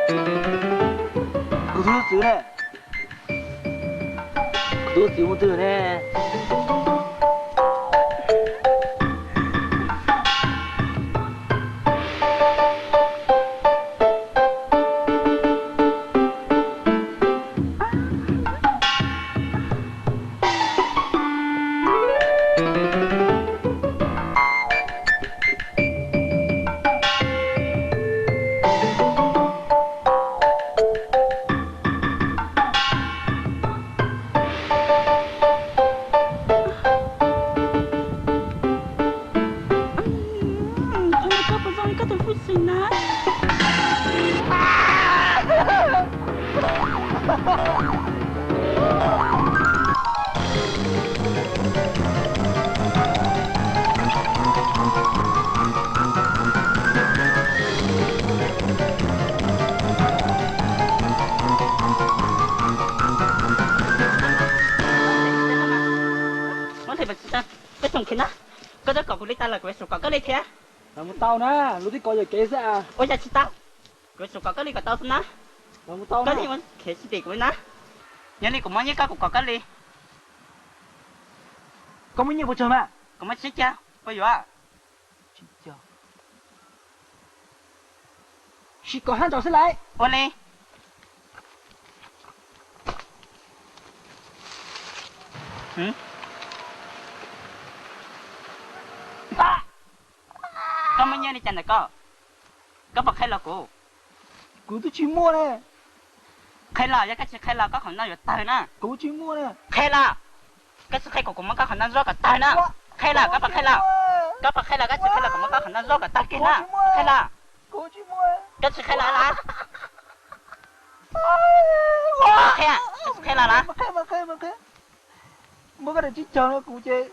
Kuv tus tub txwv ne? Kuv tus tub txwv mus twg ne? Qhov no koj puas zoo li koj tus hwj xwm na? Koj tsis kom kuv li tas lawm, kuv yuav tsum kom koj li thiab. Los mus tau na, lub tib kov yawm kev xwb. Ua cas tsis tau? Kuv yuav tsum kom koj li kom tau xwb na. Los mus tau, koj li khiav tsis tim kuv li na. Yog li kuv muab nyiaj koj kuv kom koj li. Koj muaj nyiaj puas tsawg mas? Kuv muaj tsib caug, puas yuav? Sim kom haj ntaus xwb lauj. Ua li. Koj muaj nyiaj li cas ntawm koj? Koj puas qhia los kuv? Kuv twb tsis muaj ne. Qhia los, yog koj tsis qhia los koj qhov no yuav tawg na. Kuv tsis muaj ne. Qhia los. Koj tsis qhia kuv, kuv muab koj qhov no zuaj kom tawg na. Qhia los, koj puas qhia los? Koj puas qhia los, koj tsis qhia los kuv muab koj qhov no zuaj kom tag kiag na. Qhia los. Koj tsis qhia los los? Qhia, koj tsis qhia los los? Muab koj daim tsib caug no kuv ces,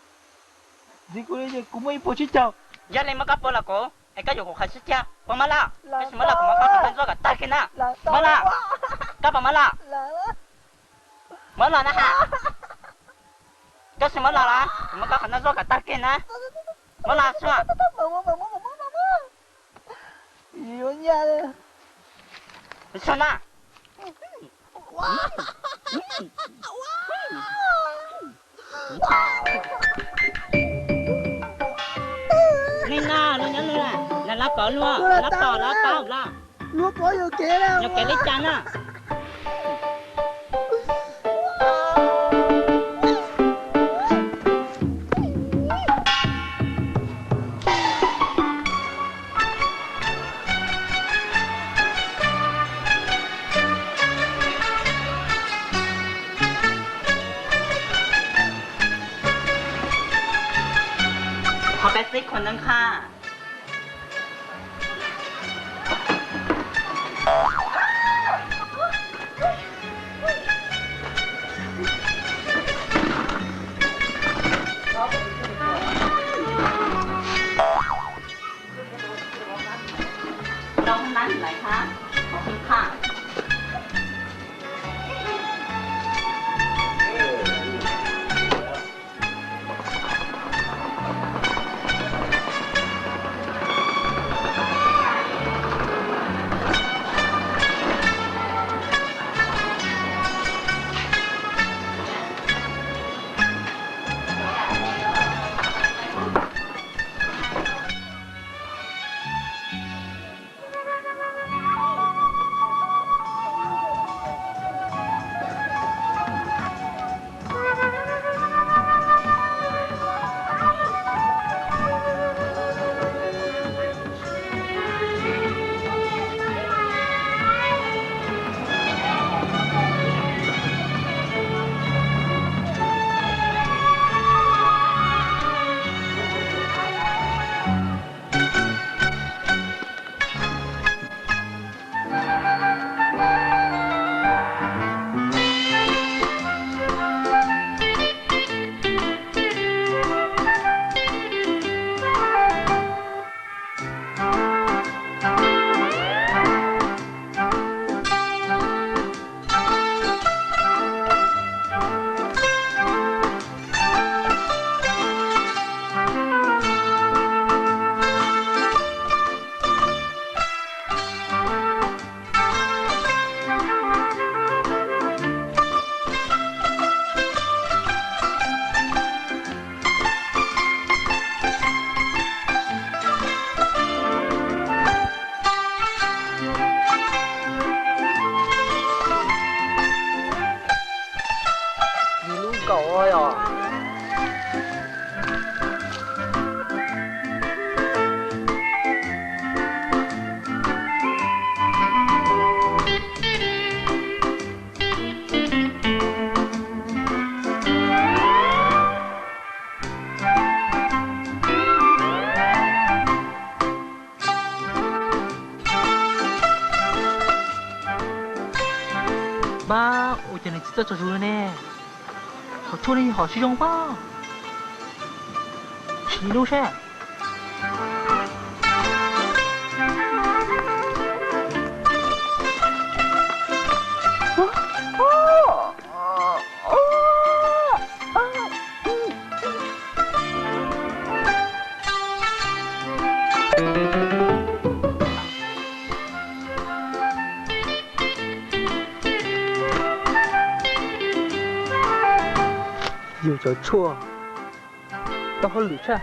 ntxiv kuv li ces kuv muaj ib puas tsib caug. Yog li muab koj puas los kuv, es koj yuav kuv qhov tsib caug, puas muab los? Koj tsis muab los kuv muab koj qhov no zuaj kom tag kiag na. Muab los. Koj puas muab los? Muab los na has. Koj tsis muab los los? Kuv muab koj qhov no zuaj kom tag kiag na. Muab los tso. Tso na. Neeg no, luag nyob luag, lawv los kov luag, lawv los kov, lawv los kov los. Luag kov yuam kev na. Yuam kev li cas na? Qhov peb xib khuam neeg qha. Rau hauv nab lais hab, hauv hauv qhaj. Ua yog Npab, ua cas nws tsis txawj tsaug zog li ne? Hom tshuaj ne hom sib zoo pab. Sim lub seb. Yus cov tshuaj tau hauj lwm tshaj.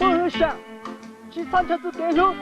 Ua sam, tsis txhob nrhiav txoj kev hlub.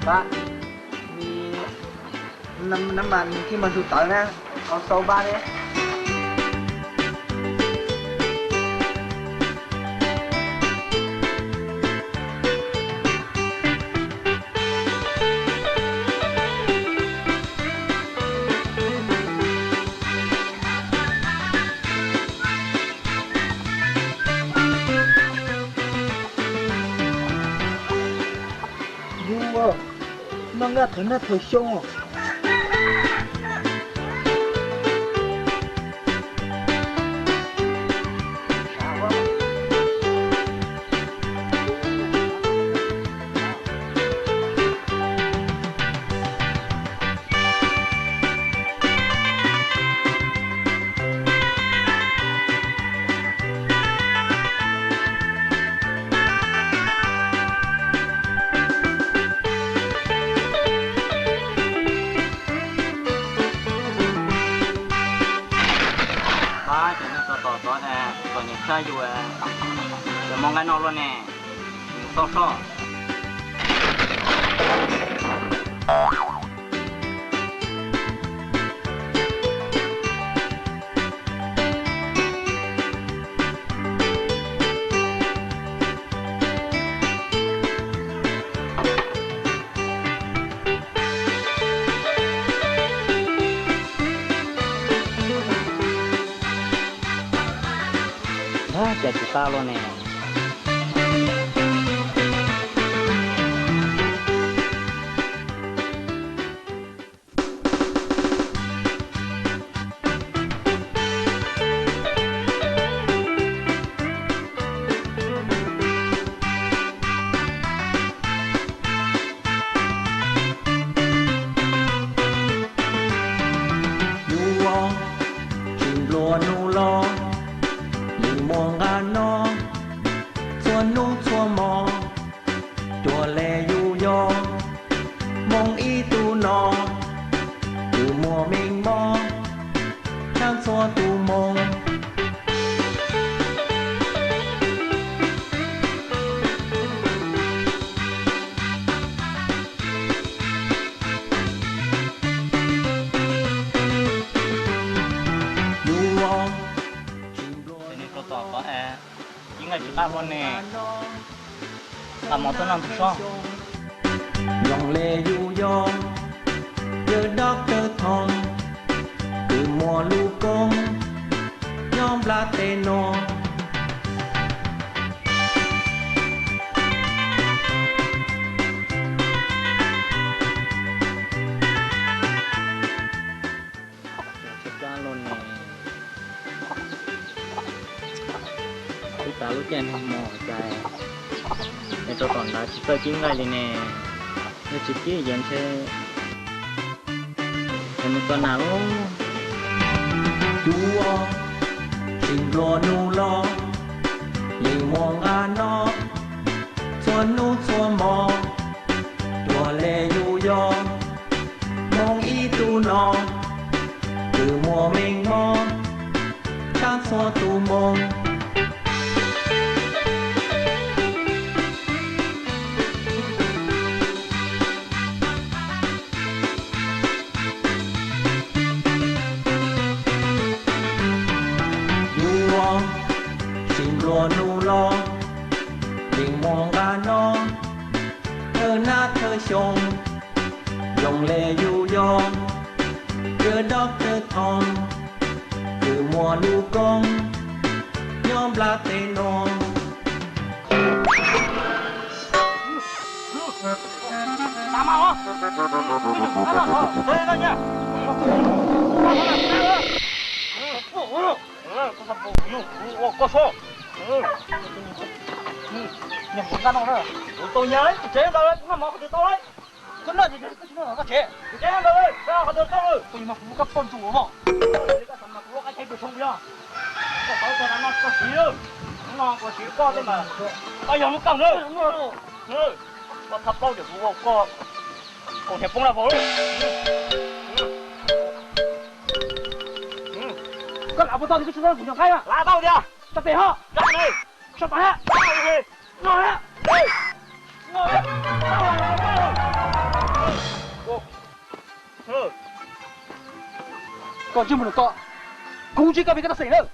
Pab, mi Nab mas nws thiaj mas hlub tawv na, qhov xau npab ne. Yus, noj nqaij thawm naj thawm xyoo. Ab, cov neeg txom txom tod, txom nyem tshaj yus, yuav muaj nqaij noj luaj ne, yus xauj soj. Ab, cas tsis qab luaj ne. Yus tsis nplua nuj los, yeej muaj nqaij noj txhua hnub txhua hmo. Cuag li yus yog Hmoob ib tug no, twb muaj meej mom tshaj txhua tus Hmoob. Yus tsis nplua, ib nqaij tsis qab luaj ne, qab mov tuaj noj ntug sob. Zoo li yus yog yawg Doctor Thoo, twb muaj lub koob nyob nplaj teb no. Tsis qab luaj ne. Twb tas lub caij nag hmo cas es rau tom ntawd tsis txawj kib nqaij li ne. Yog tsis kib ces ntshe nws txog nas lawm. Yus tsis nplua nuj los, yeej muaj nqaij noj txhua hnub txhua hmo. Cuag li yus yog Hmoob ib tug no, twb muaj meej mom tshaj txhua tus Hmoob. Yus tsis nplua nuj los, yeej muaj nqaij noj thawj nab thawj xyoo. Zoo li yus yog yawg Doctor Thoo, twb muaj lub koob nyob nplaj teb no. Koj noj ces koj tsis noj, koj tsev. Kuv tsev ntawd, qhov twg tau, kuv mas kuv muab koj poj ntxoog ua mog. Koj xav mas kuv lub qab tsheb pes tshooj yog. Koj tau tag no koj siv, no kuv siv koj tej mas. Koj yog lub koj na. Koj thab plaub tias kuv ua koj kaus hniav poob lawm. Koj lam puas tau tias koj tsis tau kuv nyuam qaib mas? Lam tau tias. Tso tes ho. Tso tes ho. No. Ua, ua, Koj ntsib mus nrog koj, kuv ntsib koj pem koj toj xeem lawm.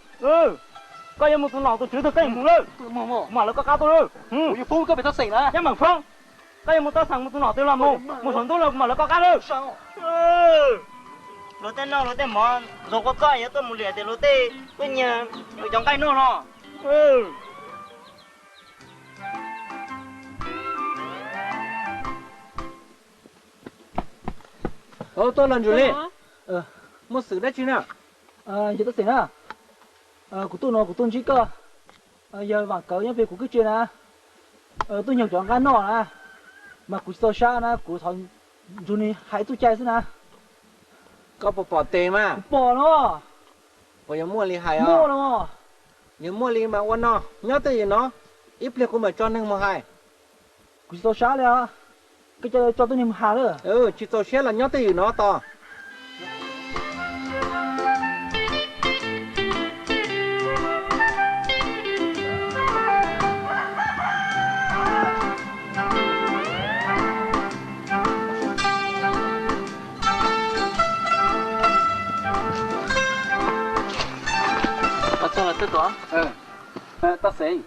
Koj yuav mus tus nom tus tswv twg koj yuav mus lawm, kuv mam lawv koj qab tuaj lawm. Kuv yuav foob koj pem toj xeem na. Nyob meem foob, koj yuav mus toj xeem mus tus nom twg los mus, mus saum ntuj los kuv mam lawv koj qab lawm. Luag tej noj luag tej mov ntxuag quaj txoj yuav tuaj mus liam tias luag tej tuaj nyiag luag cov nqaij noj no. Tuaj los Ntsuj Lis, muaj xwm dab tsi na? Yawg toj xeem na, kuv tuaj no kuv tuaj ntsib koj, yawg Vam Kawv nyob pem kuv kwj tse na, tuaj nyiag cov nqaij noj na, mas kuv tsis txaus sab na, kuv thov nrug nws hais txuj cai xwb na. Koj puas pom tes mas? Kuv pom no. Puas yog muaj li hais os? Muaj no. Yog muaj li mas ua no, nyob twj ywm no, ib pliag kuv mam tso neeg mus hais. Kuv tsis txaus sab li os, koj cia tso tuab neeg mus hais lawm. Tsis txaus siab los nyob twj ywm no tos. Txog lawm twb tuaj. Toj xeem,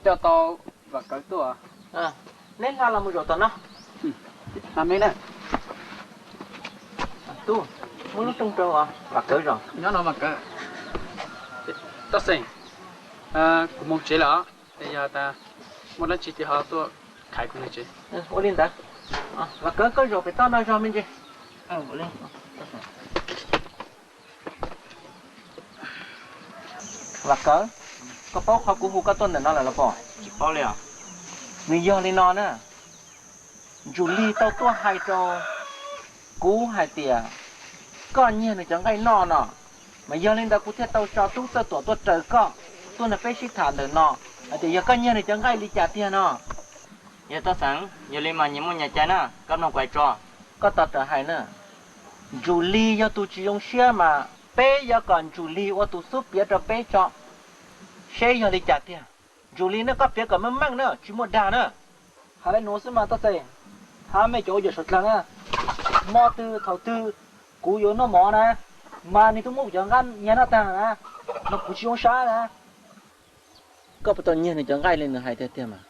coj tau Vam Kawv tuaj. Neb hla los mus zaum tom no. Hla me na. Tub, muab lub rooj rau Vam Kawv zaum. Nyob no Vam Kawv. Toj xeem, kuv mus tsev lawm os, es yog tas muaj dab tsi ces ho tuaj khaiv kuv mus tsev. Ua li ntawd. Vam Kawv, koj zaum pem toj no zog me ntsis. Vam Kawv, koj paub qhov kuv hu koj tuaj ntawm no lawm los pom? Tsis paub li os. Nws yog li no na, Ntsuj Lis tau tuaj hais rau kuv hais tias koj nyiag nws cov nqaij noj no, mas yog li ntawd kuv thiaj tau tso tub Txawj Tuam tuaj raws koj tuaj nrog peb sib tham ntawm no hais tias yog koj nyiag nws cov nqaij li cas tiag no. Yawg Toj Xeem, yog li mas nyias muaj nyias cai na, koj mloog kuv hais tso. Koj tos rawm hais na. Ntsuj Lis yog tus tsis zoo siab mas peb yuav kom Ntsuj Lis ua tus xub piav rau peb tso, seb yog li cas tiag. Ntsuj Lis na, koj piav kom meej meej na, tsis muaj dag na. Hais li nuav xwb mas Toj Xeem, hab mej cov ua yawm suav dlawg na, hmo twg thaum twg kuv yuav noj mov na, mas nws twb muab kuv cov nqaij nyiag noj tag na, mas kuv tsis zoo sab na. Koj puas tau nyiag nws cov nqaij li nws hais tiag tiag mas?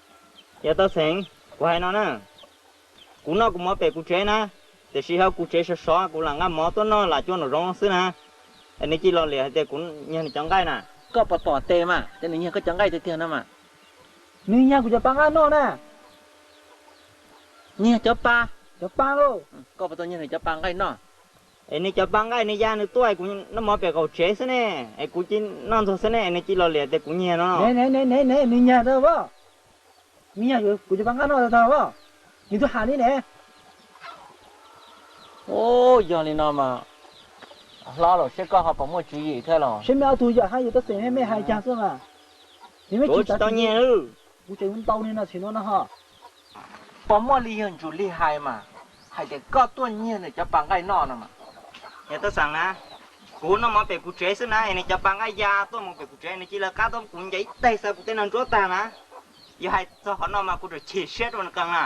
Yawg Toj Xeem, kuv hais no na, kuv noj kuv mov pem kuv tsev na, tiam sis ho kuv tsev sov sov kuv lam nqa mov tuaj noj lam cuaj nraum zoov xwb na, es nws cia li los liam hais tias kuv nyiag nws cov nqaij na. Koj puas pom tes mas tias nws nyiag koj cov nqaij tiag tiag no mas? Nws nyiag kuv cov pa nqaij noj na. Nyiag cov pa? Cov pa lauj. Koj puas tau nyiag nws cov pa nqaij noj? Es nws cov pa nqaij nws ya nws tuaj es kuv noj mov pem qaum tsev xwb ne, es kuv cia li noj ntxuag xwb ne, es nws cia li los liam tias kuv nyiag no. Ne ne ne ne, nws nyiag tag as, nws nyiag kuv cov pa nqaij noj tag as, nws twb hais li ne. Ub, yog li no mas hlob laus, seb koj ho puas muaj tswv yim thiab los? Seb mej ob tug yawm hab yawg Toj Xeem mej hais cas xwb mas. Kuv tsis tau nyiag. Kuv tseem yuav ntaus nws no tsis no no ho. Puas muaj li yawg Ntsuj Lis hais mas, hais tias koj tuaj nyiag nws cov pa nqaij noj no mas? Yawg Toj Xeem na, kuv noj mov pem kuv tsev xwb na, es nws cov pa nqaij ya tuaj mus pem kuv tsev, nws cia li lawv qab tuaj kuv ncaws ib teg xaws kuv tej no ntsuab tag na. Yog hais txog qhov no mas kuv tseem chim siab rau nws qees na.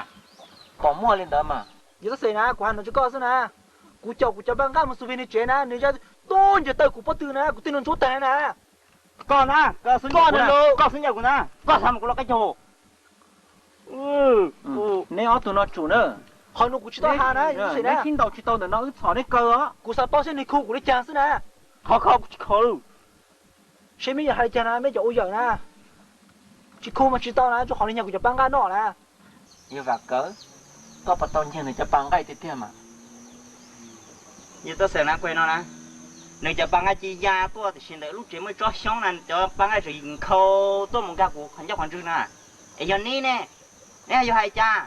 Puas muaj li ntawd mas? Yawg Toj Xeem na, kuv hais no rau koj xwb na, kuv caum kuv cov pa nqaij mus xub pem nws tsev na, nws ya tuaj ncaws taw kuv pob tw na, kuv tej no ntsuab tag na. Koj na, koj xub ncaws kuv na, koj xav mus kuv los qab caug. Neb ob tug no tsum na. Qhov no kuv tsis tau has na, neb sib ntaus tsis tau ntawm no wb txhom neb kaw os. Kuv xav paub seb nws khu kuv li cas xwb na. Khov khov kuv tsis khov lawm. Seb meb yuav hais li cas na, meb cov ua yawm na. Tsis khu mas tsis tau na, rau qhov nws nyiag kuv cov pa nqaij noj na. Yawg Vam Kawv, koj puas tau nyiag nws cov pa nqaij tiag tiag mas? Yawg Toj Xeem na, kuv hais no na, nws cov pa nqaij cia li ya tuaj tiam sis ntawm lub tsev muaj ib tsob xyoob na, nws cov pa nqaij tseem nkhaus tuaj mus nkag kuv qhov ncauj qhov ntswg na. Es yog neb ne, neb yuav hais cas?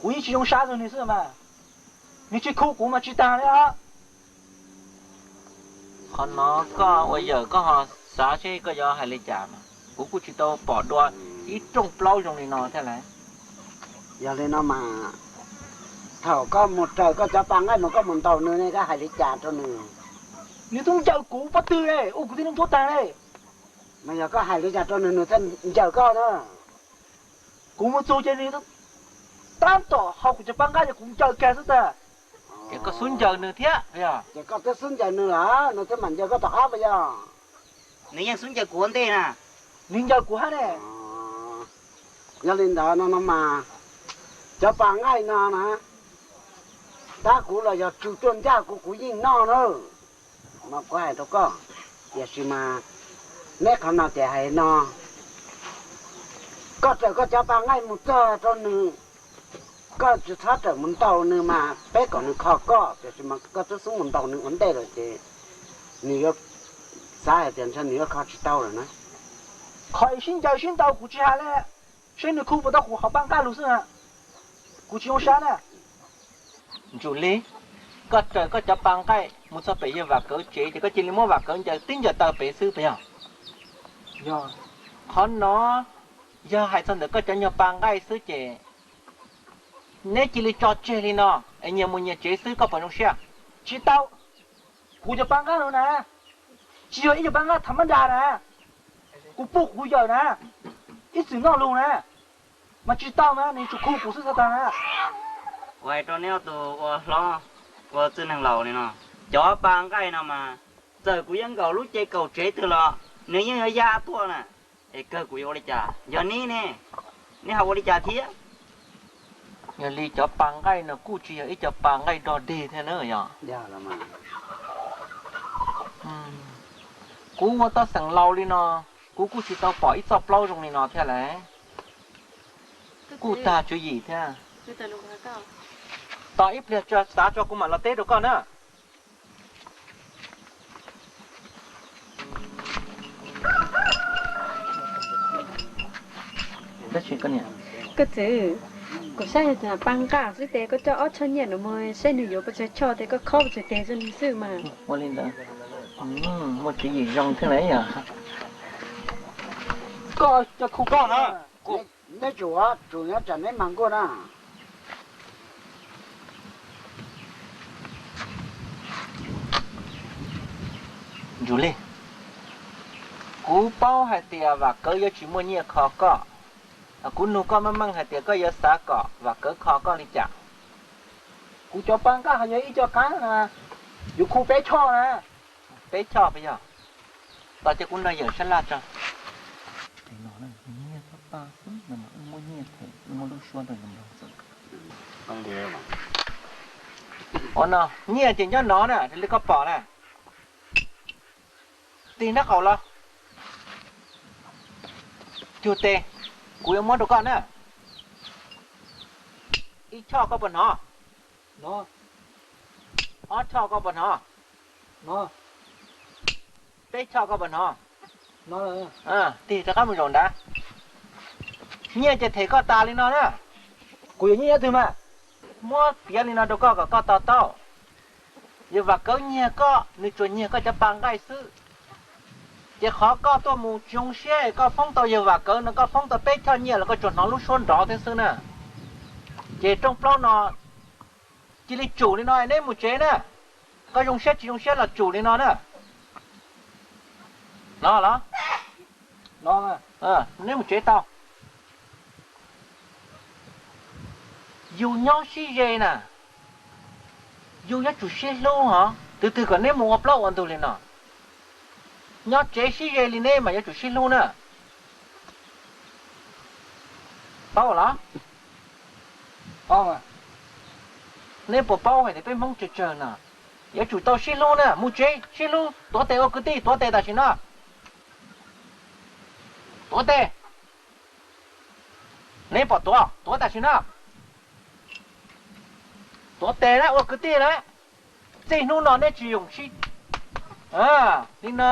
Kuv yeej tsis zoo sab rau nws xwb mas. Nws tsis khu kuv mas tsis tag li os. Qhov no koj ua yawm koj ho xav seb koj yuav hais li cas mas, kuv kuj tsis tau pom dua ib rooj plaub zoo li no thiab lauj. Yog li no mas, thaum koj mus raws koj cov pa nqaij mus koj mus ntaus nws ne, koj hais li cas rau nws? Nws twb ncaws kuv pob tw ne, ua kuv tib neeg ntsuab tag ne. Mas yog koj hais li cas rau nws nws thiaj ncaws koj na? Kuv mus txug ces nws tab tom haus kuv cov pa nqaij ces kuv ncaws kiag xwb tag. Es koj xub ncaws nws thiab puas yog? Ces koj twb xub ncaws nws lawm, nws thiaj mam ncaws koj tom qab puas yog? Nws yeej xub ncaws kuv ua ntej na. Nws ncaws kuv hab ne. Yog li ntawd no no mas, cov pas nqaij no na, tab kuv los yog tsw tuaj ncaj kuv, kuv yeej noj na. No kuv hais rau koj, tiam sis mas neb qhov no ces hais no, koj raws koj cov pas nqaij mus txog rau nws, koj tsis txhob rawm mus ntaus nws mas peb kom nws kho koj, tiam sis mas koj twb xub mus ntaus nws ua ntej lawm ces nws yuav xav hais tias ntshe nws yuav kho tsis tau lawm na. Qhov sib ncaws sib ntaus kuv tsis hais li, seb nws khu puas tau kuv qhov pas nqaij lug xwb na. Kuv tsis zoo sab na. Ntsum Lis, koj raws koj cov pas nqaij mus txog pem yawg Vam Kawv tsev ces koj cia li muab Vam Kawv ncaws tib ncaws taw pem xwb puas yog? Qhov no yog hais txog ntawm koj cov nyuag pas nqaij xwb ces neb cia li tso tseg li no es nyias mus nyias tsev xwb, koj puas zoo siab? Tsis tau. Kuv cov pas nqaij no na, tsis yog ib cov pas nqaij tham mab nras na, kuv puj kuv yawm na, ib txwm noj lug na, mas tsis tau mas nws tsuas khu kuv xwb txhob tag na. Kuv hais rau neb ob tug ua hlob ua txwj neeg laus li no, cov pas nqaij no mas txawm kuv yuav nkaum lub cev kaum tsev twg los nws yeej yuav ya tuaj na. Es kawg kuv yuav ua li cas? Yog neb ne, neb ho ua li cas thiab? Yog li cov pas nqaij no kuj tsis yog ib cov pas nqaij dog dig thiab na yog? Kuv ua toj xeem laus li no, kuv kuj tsis tau pom ib txoj plaub zoo li no thiab lauj. Kuj tag tswv yim thiab. Tos ib pliag xav tso kuv mam los teb rau koj na. Koj txiv, kuv saib yog pa nqaj xwb tes koj coj ob choj nyiaj no mus saib nws yuav pes tsawg choj tes koj khob pes tsawg tes rau nws xwb mas. Ua li ntawd, muaj tswv yim zoo thiab lauj yom. Koj coj khu koj na. Neb tsum, tsum nyob tsam neb mas nkuaj na. Ntsum Lis, kuv paub hais tias Vam Kawv yuav tsis muaj nyiaj kho koj. Kuv nug koj meej meej hais tias koj yuav xav kom Vam Kawv kho koj li cas? Kuv cov pa nqaj ho yog ib co qab na, yuav khu peb choj na. Peb choj puas yog? Tos cia kuv nrog yawm sab laj tso. Ua no, nyiaj ces nyob no na, raws li koj pom na. Tig nraub qaum los. Cug tes, kuv yuav muab rau koj na. Ib choj koj puas hnov? Ob choj koj puas hnov? Peb choj koj puas hnov? Tig rov qab mus zaum nrad. Nyiaj ces them koj tas li no na. Kuv yuav nyiaj nyob twg mas? Muab piav li no rau koj kom koj to taub. Yawg Vam Kawv nyiag koj, nws tsuas nyiag koj cov pa nqaij xwb. Ces qhov koj tuaj mus tsis zoo siab es koj foob tau yawg Vam Kawv no, koj foob tau peb choj nyiaj los koj tsuas hnov lub suab nrov thiab xwb na. Ces rooj plaub no cia li tsum li no neb mus tsev na. Koj zoo siab tsis zoo siab los tsum li no na. No los, neb mus tsev tau. Yus nyob sib ze na, yus yuav tsum sib hlub hov, tus twg kom neb mus ua plaub ua ntug li no. Nyob tsev sib ze li neb mas yuav tsum sib hlub na. Paub los? Neb puas paub hais tias peb Hmoob tsawg tsawg no yuav tsum tau sib hlub na, mus tsev sib hlub, tuav tes ua kwv tij, tuav tes tam sim no. Tuav tes. Neb pom tuav, tuav tam sim no. Tuav tes na, ua kwv tij na. Txij hnub no neb tsis yoom sib li no.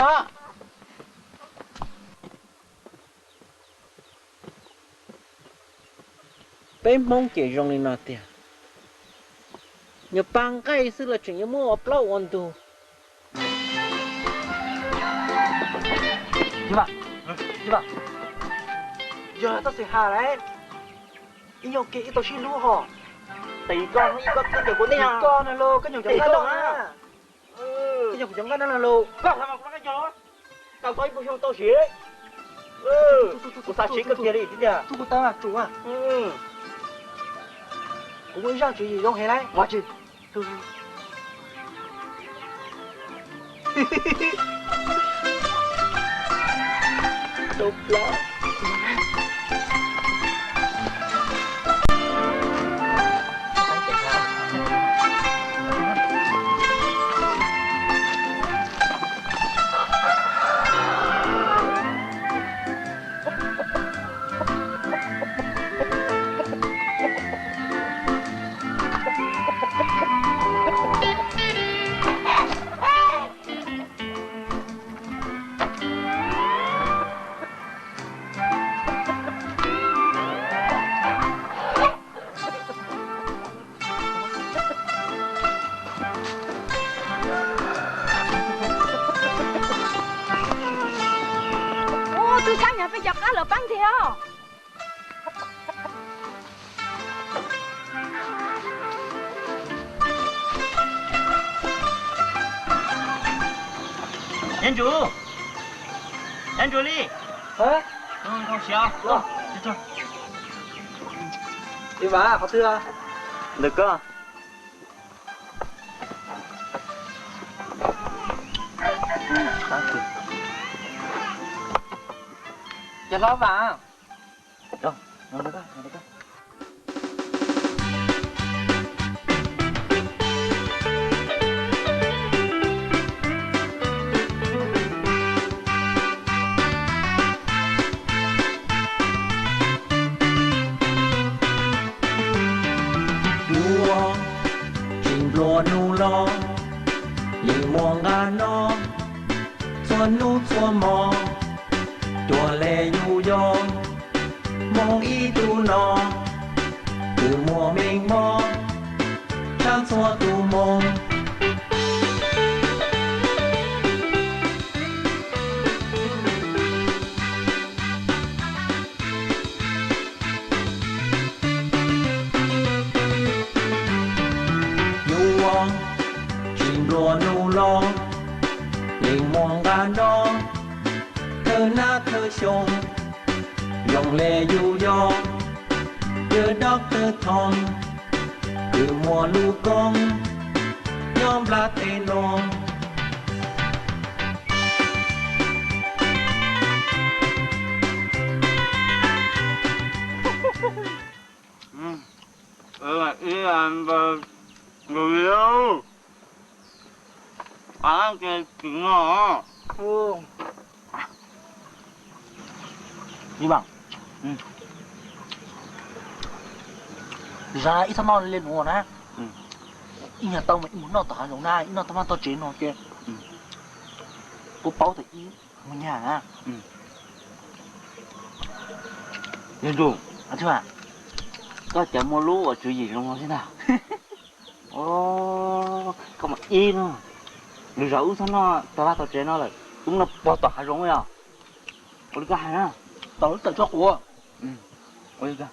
Peb Hmoob ces zoo li no tiag, nyuag pa nqaij xwb los tseem yuav muab ua plaub ua ntug. Yog tau xim has lawm, ib nyuag kiag ib tau sib hlub ho. Tim koj, ib koj twb ncaws kuv nej, tim koj no los koj nyuag cov nqaij no na. Koj nyuag kuv cov nqaij no los, koj hais mas kuv nqaij cog los, tau koj ib puas xyoo tau siv. Kuv xav siv koj kiag li tiag. Kuv muaj ib zaj tswv yim zoo heev lawm. Ua, tub sab nyog peb cov qab los pab ntiag os. Neb ntsuj, neb ntsuj li. Ib vas qhov twg? Ntawm ko. Cov hlob vas. Yus tsis nplua nuj los yeej muaj nqaj no, txhua hnub txhua hmo, cuag li yus yog Hmoob ib tug no, twb muaj meej mom tshaj txhua tus Hmoob. Yus tsis nplua nuj los yeej muaj nqaj no, thawj hnab thawj xyoo, zoo li yus yog yawg Doctor Thoo, twb muaj lub koob nyob nplaj teb no. Ib vas, zaj ib txhab noj li nuav na, ib nyuag tau mas ib mus noj tom hav zoov na, ib noj tau mas tau tsev no ces puab paub tias ib mus nyag na. Yawg Ntsum, koj cas muaj lub ua tswv yim zoo no thiab ntag. Koj mas ib no, lwm zaus wb txhob noj tau vaj tau tsev no lawm, wb mus noj puag tom hav zoov os. Ua li koj hais na. Tau lub tawm tso quav. Ua li koj.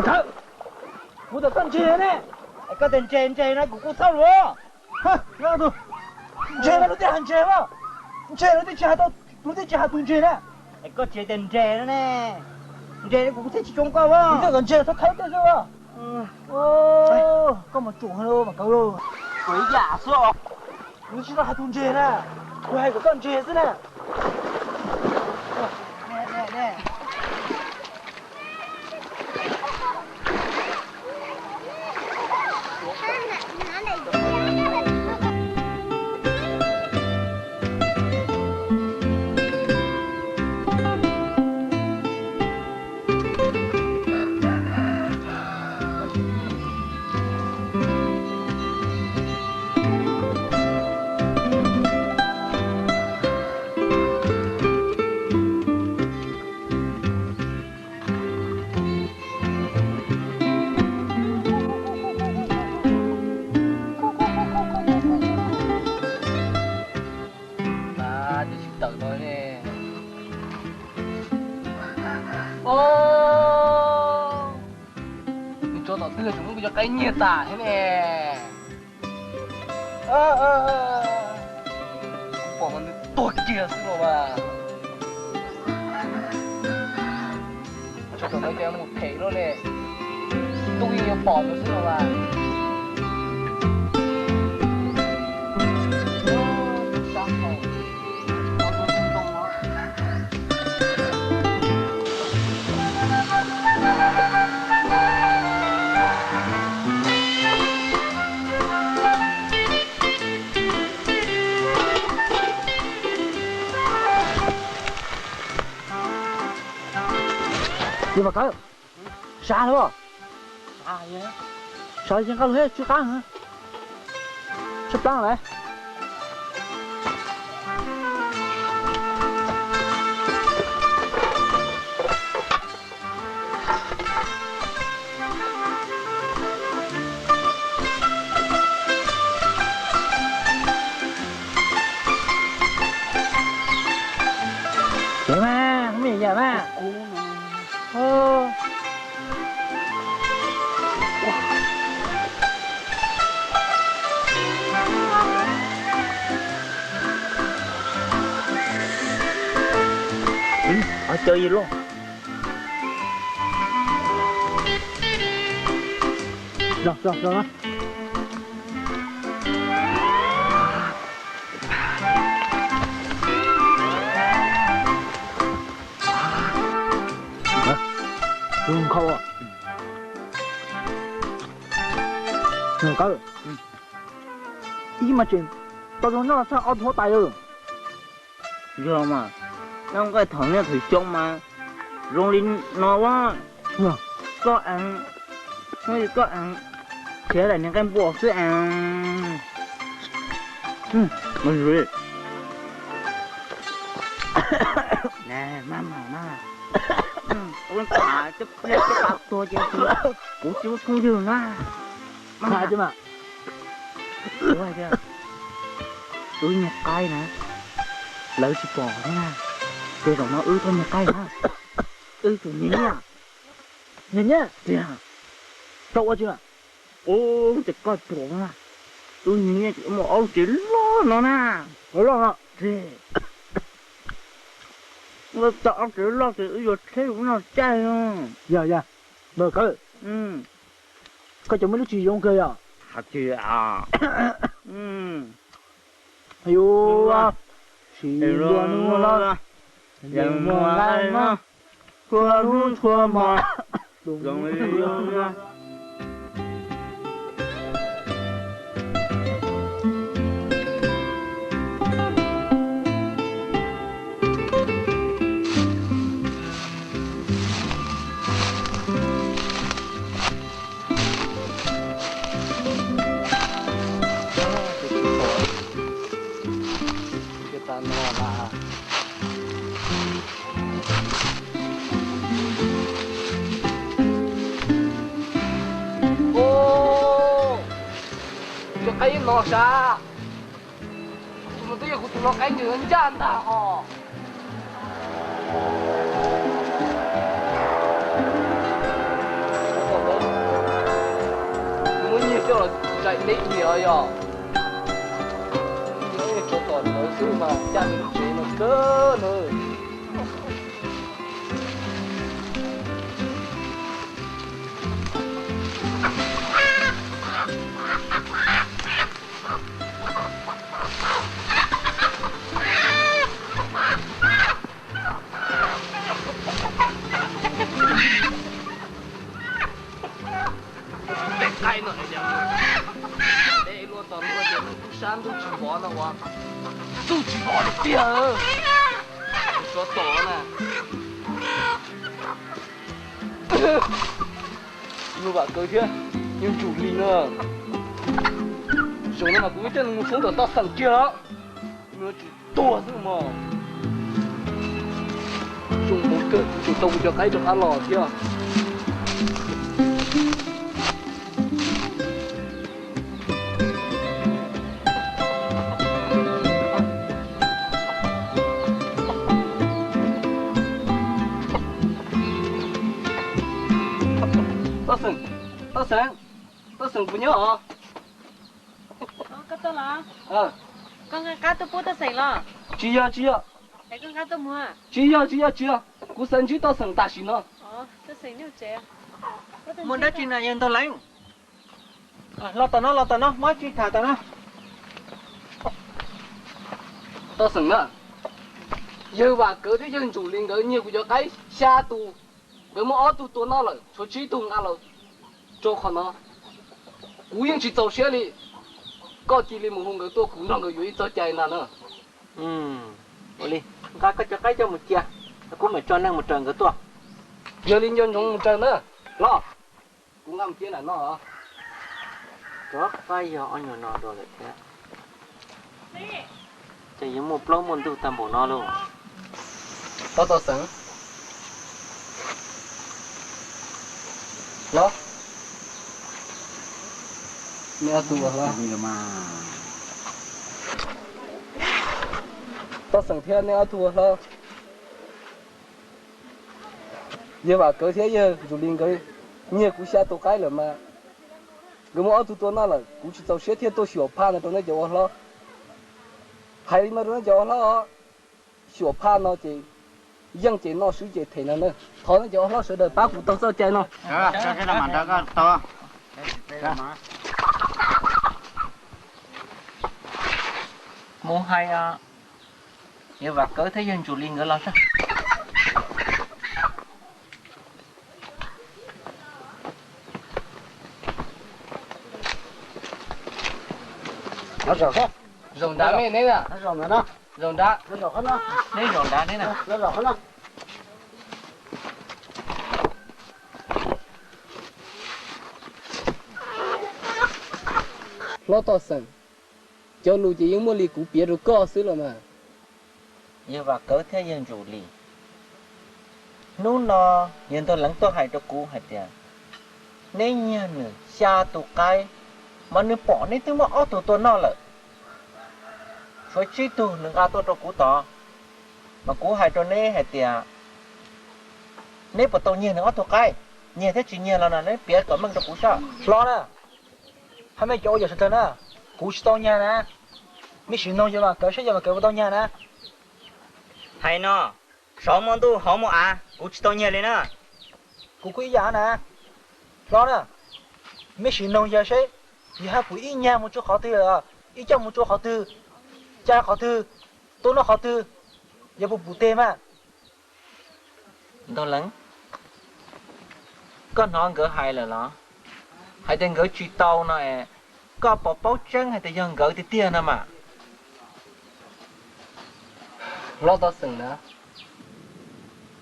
Thawj, kuv txawm koj ntse ne. Koj tias ntse ntse na kuv kuj txhawj lawm. Ntse mas luag twb hais ntse mas, ntse luag twb tsis hais, luag twb tsis hais tus ntse na. Koj tsis tias nres no ne, nres kuv thiaj tsis tsoo koj as. Koj kom nres txhob thawb tej xwb. Koj mas ruam heev mas kawg. Kuv yam xwb os. Kuv tsis tau hais tus nres na, kuv hais kom koj nres xwb na. Ces tsis tawm no ne. Nws tso tom twg tseem muab kuv cov qaib nyiag tas thiab ne. Kuv pom mas nws tuag kiag xwb los mas. Tso tom no ces mus phem luaj ne. Ntuj yeej yuav pom nws xwb los mas. Li Vam Kawm, sab lawm. Sab ces nqa los thiab tsw qab heev. Tsw plab lawm. Yam mas, me yam mas. Caw yig luaj. Zoo nkhaus. Zoo nkhaus. Ib mas tseem tau zoo nyob txog ob tug huab tais lawm. Yog mas, noj nqaij thaum niaj thaum xyoo mas zoo li no ua. Koj eev, koj eev, khiav daim niag nqaij npua xwb eev. Mas zoo li, mas mas mas, ua cas cov pliaj cov pa tuag ces kuv tsis muaj phooj ywg na. Mas mas, wb niag qaib na, lawv tsis pom thiab na, ces zaum no wb tuaj niag qaib na, wb tus niag nyiaj. Niag nyiaj? Tiag. Rau ua tsi na? Ub, ces koj pom na, wb niag nyiaj ces muaj ob lub tsev loj no na. Loj no? Tiag. Wb tau ob tsev loj ces wb yuav tsheb mus noj caij no. Yog yog, Vam Kawm, koj cov me lub tsis zoo kawg yog? Hais tias, yus sim luag nug no, yeej muaj nqaij no, txhua hnub txhua hmo zoo li no. Ub, cov qaib no sav, tus no twb yog kuv tus no qaib nws ncaj ntag hos. Nws muab nyiag coj los zais deb li os yog. Tsov tom ntawd xwb mas caj nws lub tsev no kawg nawb. Tej qaib no, tej luaj tos luaj ces nws kuj sab ntuj tsis pom no ua ntuj tsis pom li tiag. Suav tom na. Yawg Vam Kawv thiab yawg Ntsum Lis na. Zaum no mas kuv coj nws mus foob tom Toj Xeem kiag os. Nws tsis tuag xwb mog. Zoo npaum kawg kuv tseem tau kuv cov qaib rov qab los thiab. Toj Xeem, Toj Xeem, Toj Xeem puas nyob os? Tsis yog, tsis yog. Tsis yog, tsis yog, tsis yog. Kuv xav ntsib Toj Xeem tam sim no. Muaj dab tsi na yawg Ntog Leev? Los tom no, los tom no, muab tsis tham tom no. Toj Xeem na, yawg Vam Kawv thiab yawg Ntsum Lis nkawd nyiag kuv cov qaib xya tus, nkawd muab ob tug tua noj lawm, tshuav tsib tug nqa los rau qhov no. Kuv yeej tsis txaus siab li, koj cia li mus hu nkawd tuaj kuv nrog nkawd yuav ib txoj cai ntag na. Ua li, nqa koj cov qaib coj mus cia, kuv mam tso neeg mus raws nkawd tuaj. Yog li nco ntsoov mus raws na, los. Kuv nqa mus cia nram no os. Rov qab yog ob nyuag no dua lawm thiab. Ces yuav muaj plaub muaj ntug tag npaum no lauj. Toj Xeem, los, neb ob tug hlob. Toj Xeem thiab neb ob tug hlob. Yawg Vam Kawv thiab yawg Ntsum Lis nkawd nyiag kuv xya tus qaib lawm mas, nkawd muab ob tug tua noj lawm, kuv tsis txaus siab thiaj tuaj xyuam phaj no rau neb cov ua hlob. Hais li no rau neb cov ua hlob os, xyuam phaj no ces yeej ces noj swb ces them no na. Thov neb cov ua hlob sawv daws pab kuv taug txoj cai no. Mus hais yawg Vam Kawv thiab yawg Ntsum Lis nkawd los saib. Zaum nrad me neb na. Zaum nrad. Neb zaum nrad neb na. Hlob Toj Xeem, cov lus ces yeej muaj li kuv piav rau koj xwb los mas. Yawg Vam Kawv thiab yawg Ntsum Lis, hnub no yawg Ntog Leev tuaj hais rau kuv hais tias neb nyiag nws xya tus qaib, mas nws pom neb twb muab ob tug tua noj lawm, tshuav tsib tug nws nqa tuaj rau kuv tod. Mas kuv hais rau neb hais tias neb puas tau nyiag nws ob tug qaib? Nyiag thiab tsis nyiag los no neb piav kom meej rau kuv saib. Hlob na, hab mej cov ua yam sawv daws na, kuv tsis tau nyiag na. Mej sim noog yawg Vam Kawv seb yawg Vam Kawv puas tau nyiag na. Hais no, saum muaj ntuj hauv muaj av, kuv tsis tau nyiag li na. Kuv kuj ib yam na. Hlob na, mej sim noog yawg seb yawg hab pum ib nyag mus rau qhov twg, ib coj mus rau qhov twg, cai qhov twg, tuaj noj qhov twg, yawg puas pum teg mas. Ntog Leev, koj hnov nkawd hais lawm los? Hais tias nkawd tsis tau no es, koj puas paub tseeb hais tias yog nkawd tiag tiag no mas? Hlob Toj Xeem na,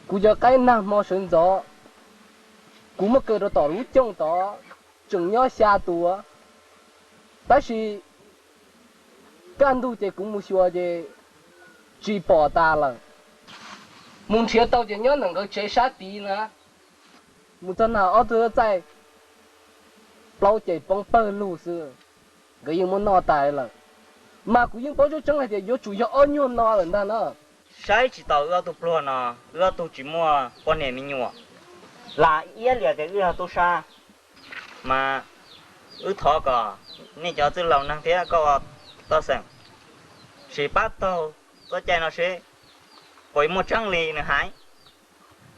kuv cov qaib nag hmo sawv ntxov kuv muab kaw rau tom lub cooj tod, tseem nyob xya tus, tab sis kaj ntug ces kuv mus xyuas ces tsis pom tas lawm. Mus nrhiav tau ces nyob ntawm nkawd tsev sab tid na. Mus txog nag ob tug txaij plaub ces poob pawg lug xwb, nkawd yeej muab noj tas lawm. Mas kuv yeej paub tseeb tseeb hais tias yuav tsum yog ob nyuag no lawm ntag na. Saib tsis taus wb ob tug pluag no, wb ob tug tsis muaj poj niam me nyuam, lam iab liam tias wb yog tub sab. Mas wb thov kom nej cov txwj laus neeg thiab koj ua Toj Xeem sim pab taug txoj cai no seb puas muaj tseeb li nws hais.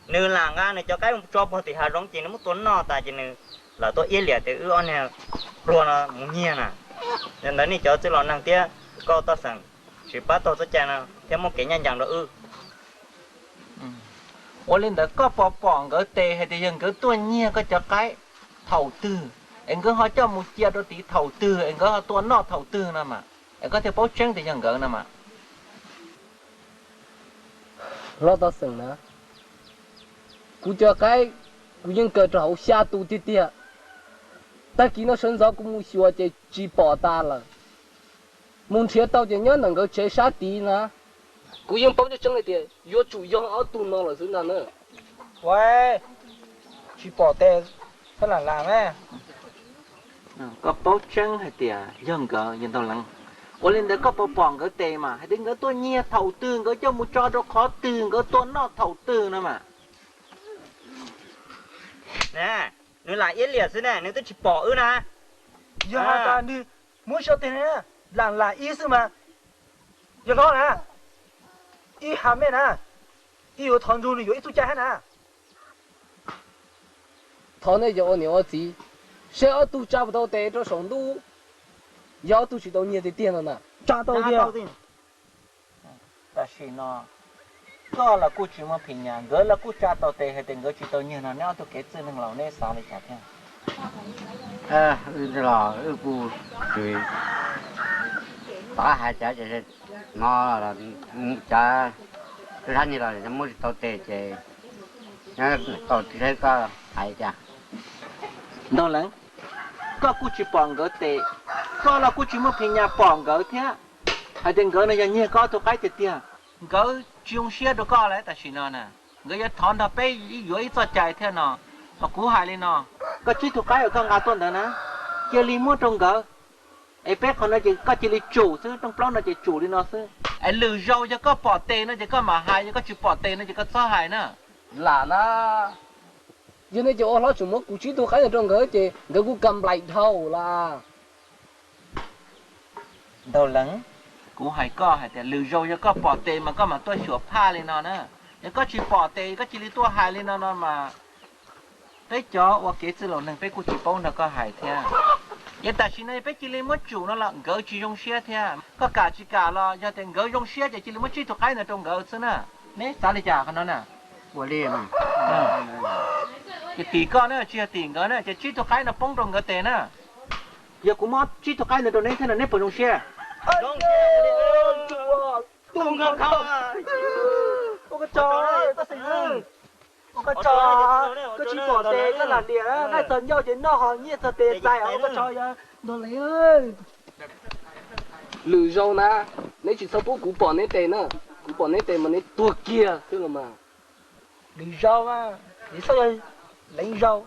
Nws lam nqa nws cov qaib tso puag tim hav zoov ces nws muab tua noj tas ces nws lawm tuaj iab liam tias wb ob niag pluag no mus nyiag na. Yog ntawd nej cov txwj laus neeg thiab koj toj xeem tsis pab tau txoj cai no thiab muaj kev ncaj ncees rau wb. Ua li ntawd koj puas pom nkawd tes hais tias yog nkawd tuaj nyiag koj cov qaib thaum twg, es nkawd ho coj mus cia rau tid thaum twg, es nkawd ho tua noj thaum twg no mas, es koj thiaj paub tseeb tias yog nkawd no mas? Hlob toj xeem na, kuv cov qaib kuv yeej kaw rau hauv xya tus tiag tiag. Tag kis no sawv ntxov kuv mus xyuas ces tsis pom tas lawm. Mus nrhiav tau ces nyob ntawm nkawd tsev sab tid na. Kuv yeej paub tseeb tseeb hais tias yuav tsum yog ob tug no lawm xwb ntag na. Ua, tsis pom tes, koj lam lam me. Koj paub tseeb hais tias yog nkawd, yog Ntau Leev. Ua li ntawd koj puas pom nkawd tes mas hais tias nkawd tuaj nyiag thaum twg, nkawd coj mus tso rau qhov twg, nkawd tua noj thaum twg no mas? Nws lam iab liam xwb ne, nws twb tsis pom wb na. Yog hais tias nws muab tso tes na, lam lam ib xwb mas. Yog hlob na, ib ha me na, ib yuav thov ntsug nws yuav ib tug cai hab na. Thov nej cov ua niam ua txiv, saib ob tug tsa puas tau tes rau saum ntuj, yog ob tug tsis tau nyiag tiag tiag no na. Tsa tau tiag. Tam sim no koj los kuj tsis muaj phim nyas, nkawd los kuj tsa tau tes hais tias nkawd tsis tau nyiag no, neb ob tug kev txwj neeg laus neb xav li cas thiab? Wb los wb kuj tsis paub hais cas, ces no cav tub sab nyiag los muab tsis tau tes ces nyob tau tsis saib koj hais cas. Ntau Leev, koj kuj tsis pom nkawd tes, koj los kuj tsis muaj phim nyas pom nkawd thiab, hais tias nkawd no yog nyiag koj ob tug qaib tiag tiag. Nkawd tsis zoo siab rau koj lawm tam sim no na, nkawd yuav thov nrog peb yuav ib txoj cai thiab no. Mas kuv hais li no, koj tsib tug qaib uas koj nqa tuaj ntawd na, cia li muab rau nkawd, es peb qhov no ces koj cia li tsum xwb, rooj plaub no ces tsum li no xwb. Es lwm zaus yog koj pom tes no ces koj mam hais, yog koj tsis pom tes no ces koj txhob hais na. Lam na, yog nej cov ua hlob tseem muab kuv tsib tug qaib ntawd rau nkawd ces nkawd kuj kam nplaim dhau lawm. Ntau Leev, kuv hais koj hais tias lwm zaus yog koj pom tes mas koj mam tuaj xyuas phaj li no na. Yog koj tsis pom tes koj cia li tuaj hais li no no mas, peb cov ua kev txwj laus neeg peb kuj tsis paub nrog koj hais thiab. Yog tam sim no peb cia li muab tsum no los nkawd tsis zoo siab thiab. Koj kam tsis kam los yog tias nkawd zoo siab ces cia li muab tsib tug qaib ntawd rau nkawd xwb na. Neb xav li cas qhov no na? Ua li, ces tim koj na, tsis yog tim nkawd na, ces tsib tug qaib no poob rau nkawd tes na. Yog kuv muab tsib tug qaib ntawd rau neb thiab no neb puas zoo siab? Ua koj tso, koj tsis pom tes koj lam liam, nqaij txog ncauj ces noj ho nyiaj txog tes txais os koj tso. Yog Ntau Leev, lwm zaus na, neb tsis txhob pub kuv pom neb tes na, kuv pom neb tes mas neb tuag kiag xwb los mas. Lwm zaus mas, neb txhob yog Leev zaus.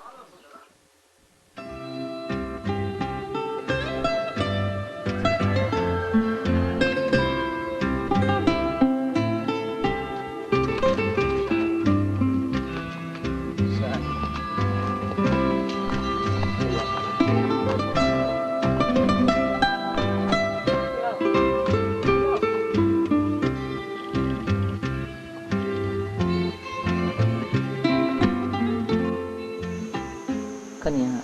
Koj niam,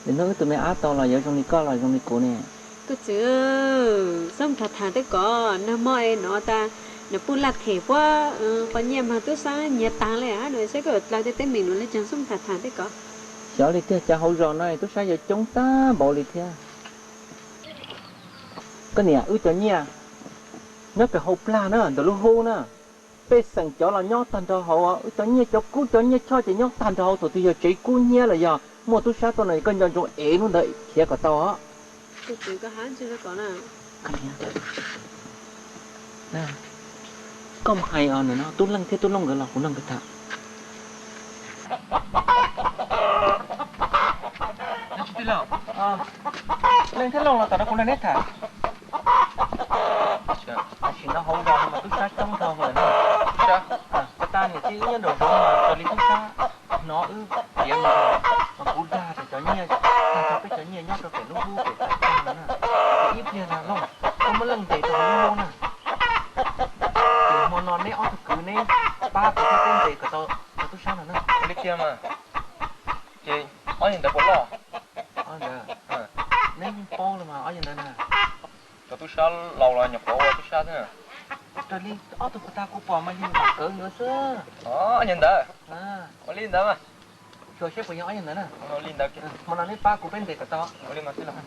lwm hnub wb tus me ab tau los yuav zoo li koj los zoo li kuv ne. Koj txiv, txhob tham tham tej ko, nag hmo es no tas nws puj laj them puab qhov nyiaj mas tub sab nyiav tag li, no saib koj yuav dlaws tej teeb meem no li cas, txhob tham tham tej ko. Xyov li tiag, cov hauv zos no tub sab yuav coob tag npaum li thiab. Koj niam, wb cov nyiaj nyob pem hauv plag na, ntawm lub hub na, pej xeem cov los nyob tag nrho hauv, wb cov nyiaj, cov kub cov nyiaj choj ces nyob tag nrho hauv, thaum twg yog tsev kub hnyiab los yog muaj tub sab tuaj no koj nco ntsoov ev lub ntawd khiav kom tau os. Koj mus hais os, nim no Tub Leej thiab Tub Looj nkawd los kuv nrog nkawd tham. Leej thiab Looj los tom no kuv nrog neb tham. Tam sim no hauv zos no mas tub sab coob dhau lawm na. Koj tas niam tij wb nyob nraum zoov mas raws li tub sab hnov wb piav mas, mas kuv dag tias cov nyiaj, tag nrho peb cov nyiaj nyob rau pem lub hub pem tag no na. Ib pliag na Looj, koj muab Leej ntes rau hauv lub hub na. Ces hmo no neb ob tug kwv neb pab kuv thiab peb ntes kom tau cov tub sab no na. Ua li tiag mas. Ces ob yawg ntawd puas loj? Neb yeej paub los mas ob yawg ntawd na. Tub sab laus los nyuam qhuav ua tub sab xwb. Raws li ob tug puas tag kuv pom mas yog Vam Kawm nkawd xwb. Ob nyuag ntawd. Ua li ntawd mas. Xyuas seb puas yog ob nyuag ntawd na. Ua li ntawd. Hmo no neb pab kuv peb ntes kom tau. Ua li mas tij laug.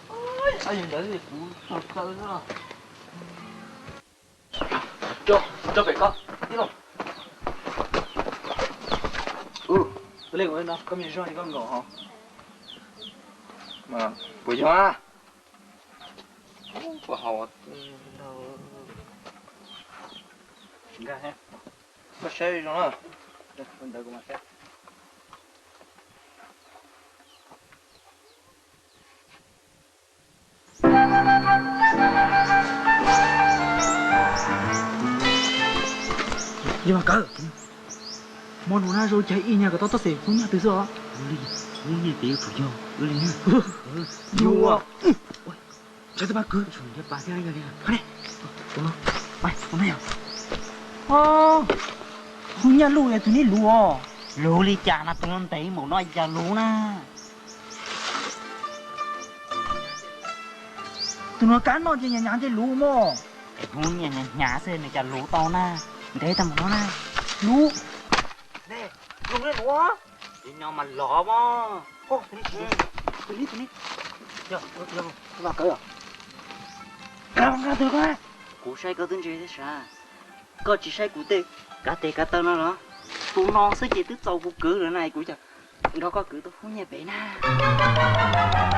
Ob nyuag ntawd kuv tsaug kaw xwb. Rau pem ko tij laug. Tus leej ua no koj me zog li koj nkaus hos. Puas yog? Puas haus? Tsis nkag, koj saib zoo na. Ntawd kuv mam saib. Yog Vam Kawm, hmo no na zoo cas ib nyuag kom tau txoj xwm hnub nyoog twg xwb os. Hnub nyoog twg yuav tsum yog li na. Yog. Ntshai twb pab kwv, ntshai pa thiab yog li. Hnub nyoog luj es tus neb luv os. Luv li cas no tus no ntev npaum no cas luv na. Tus no kab noj ces nyas nyas ces luv mog. Es hnub nyias nyas nyas xwb nws cas luv tau na. Ntev tag mus no na. Luv. Luv luv. Ces nyob mas lov mog. Tus ni, tus ni. Kuv saib koj twb ntse thiab sav. Koj tsis saib kuv tej kav tes kav taw no los? Tus no xwb ces twb txaus kuv kwv lawm na, kuv coj nrog koj kwv tuaj hu nyiaj pem na.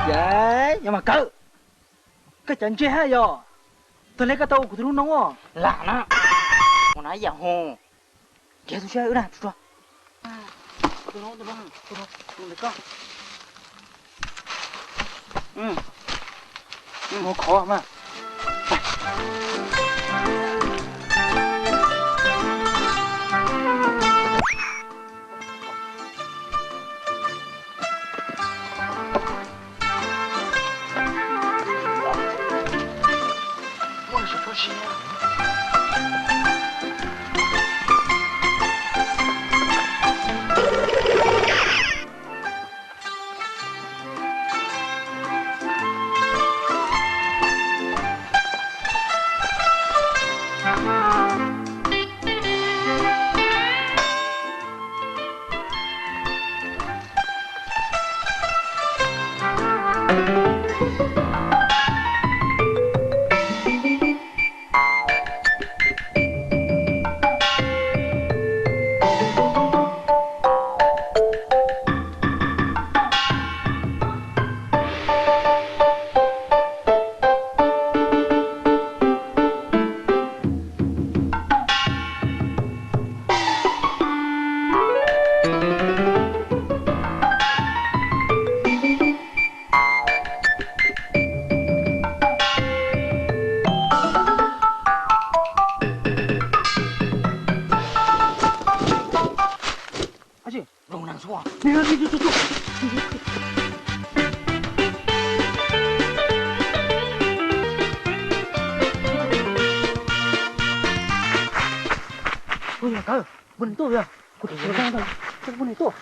Ces yog Vam Kawm, koj cov ntse hab yog. Tag li koj tau ua kuv tus hlub noob os. Lam na, ua na yam hu. Nrhiav tus siab wb na, tsuag tsuag. Ua khov mas. Ua yog Kawm, muaj neeg tuaj yog. Kuv tus ua tau, muaj neeg tuaj.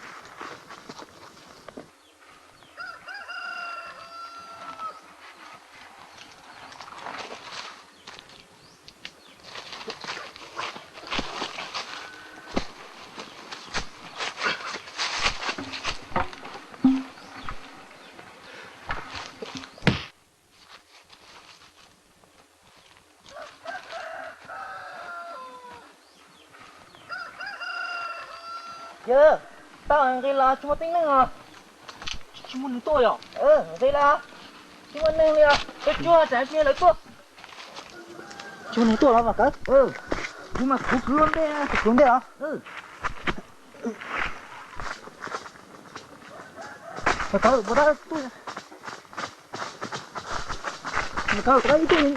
Yog, tau nqis los tsis muaj tib neeg os. Tsis muaj neeg tuaj yog? Nqis los tsis muaj neeg li os. Tuaj tsuag tsam ntsis lawv tuaj. Tsis muaj neeg tuaj los Vam Kawm? Kuv mas kuv kwv ua ntej, kuv kwv ua ntej os. Vam Kawm, puas tab tuaj? Vam Kawm, puas tab ib tug nws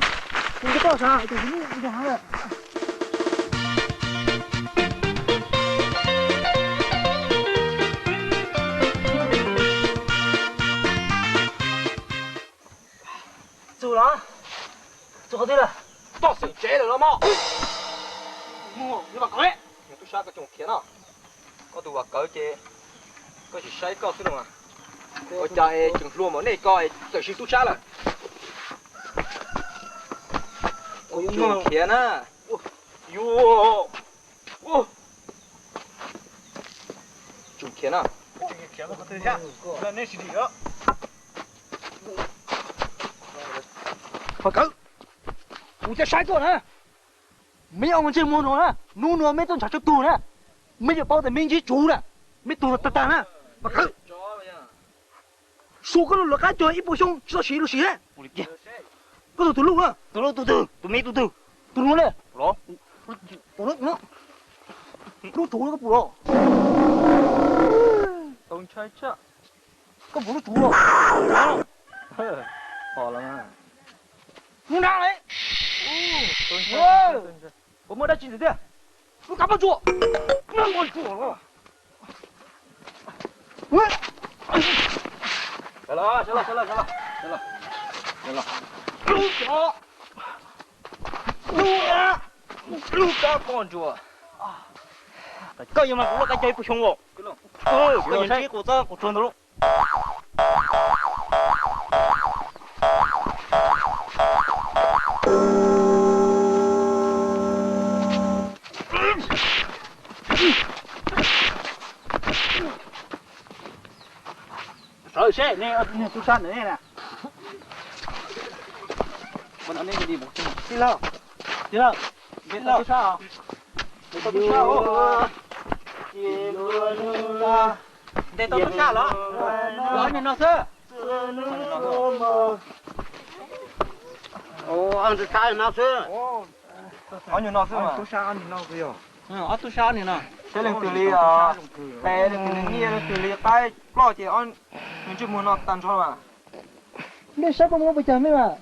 twb tuaj sav, tus nws tus hav lawm. Txug los? Txug qhov twg lawm? Toj xeem tsev lawm los mog. Muaj, yog Vam Kawm, yog tub sab koj tseem khiav no. Koj tus Vam Kawm ces koj tsis saib koj xwb no mas. Ua cas es tseem hluas npaum nej ko es txawm siv tub sab lawm? Tsum khiav na. Tsum khiav na. Pov Kawm, kuv coj saib koj na. Meb ob ntsej muag no na, hnub no meb tuaj ntshav tsuj tug na, meb yuav paub tias meb ntsib tsum na, meb tug no tag tag na. Pov Kawm, suav koj lub lawv qab cog ib puas xyoo tsis tau siv los sis na. Koj tus tus luj na. Tus luj tus twg? Tus me tus twg? Tus no ne. Lub tsum koj pum los? Koj pum lub tsum los? Lub nab li. Puas muaj dab tsi ntxiv tiag? Lub kab pob tsuas. Lub pob tsuas los. Lub kab pob tsuas. Koj yuav mas kuv lub kab cog ib puas xyoo os. Koj yuav ntsib kuv txob kuv tsuag ntau lub. Sawv seb, nej tub sab ntawm nej na. Tij laug, tij laug, tij laug, tub sab os. Ntes tau tub sab los? Ob niag no xwb. Ob tug sab no xwb. Ob tug sab ob niag no. Saib leej twg li, leej twg li nyiaj leej twg li qaib ploj ces ntsej muag no tag nrho mas. Nej saib puas muaj pes tsawg mej mas.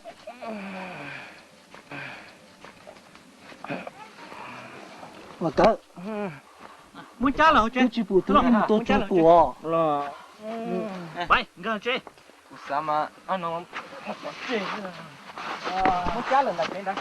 Ua kawg. Muab cab los twb tsis pum tus ib mus tua tsuag kuv os. Kuv xav mas no muab cab lawm ntawm kev ntawd.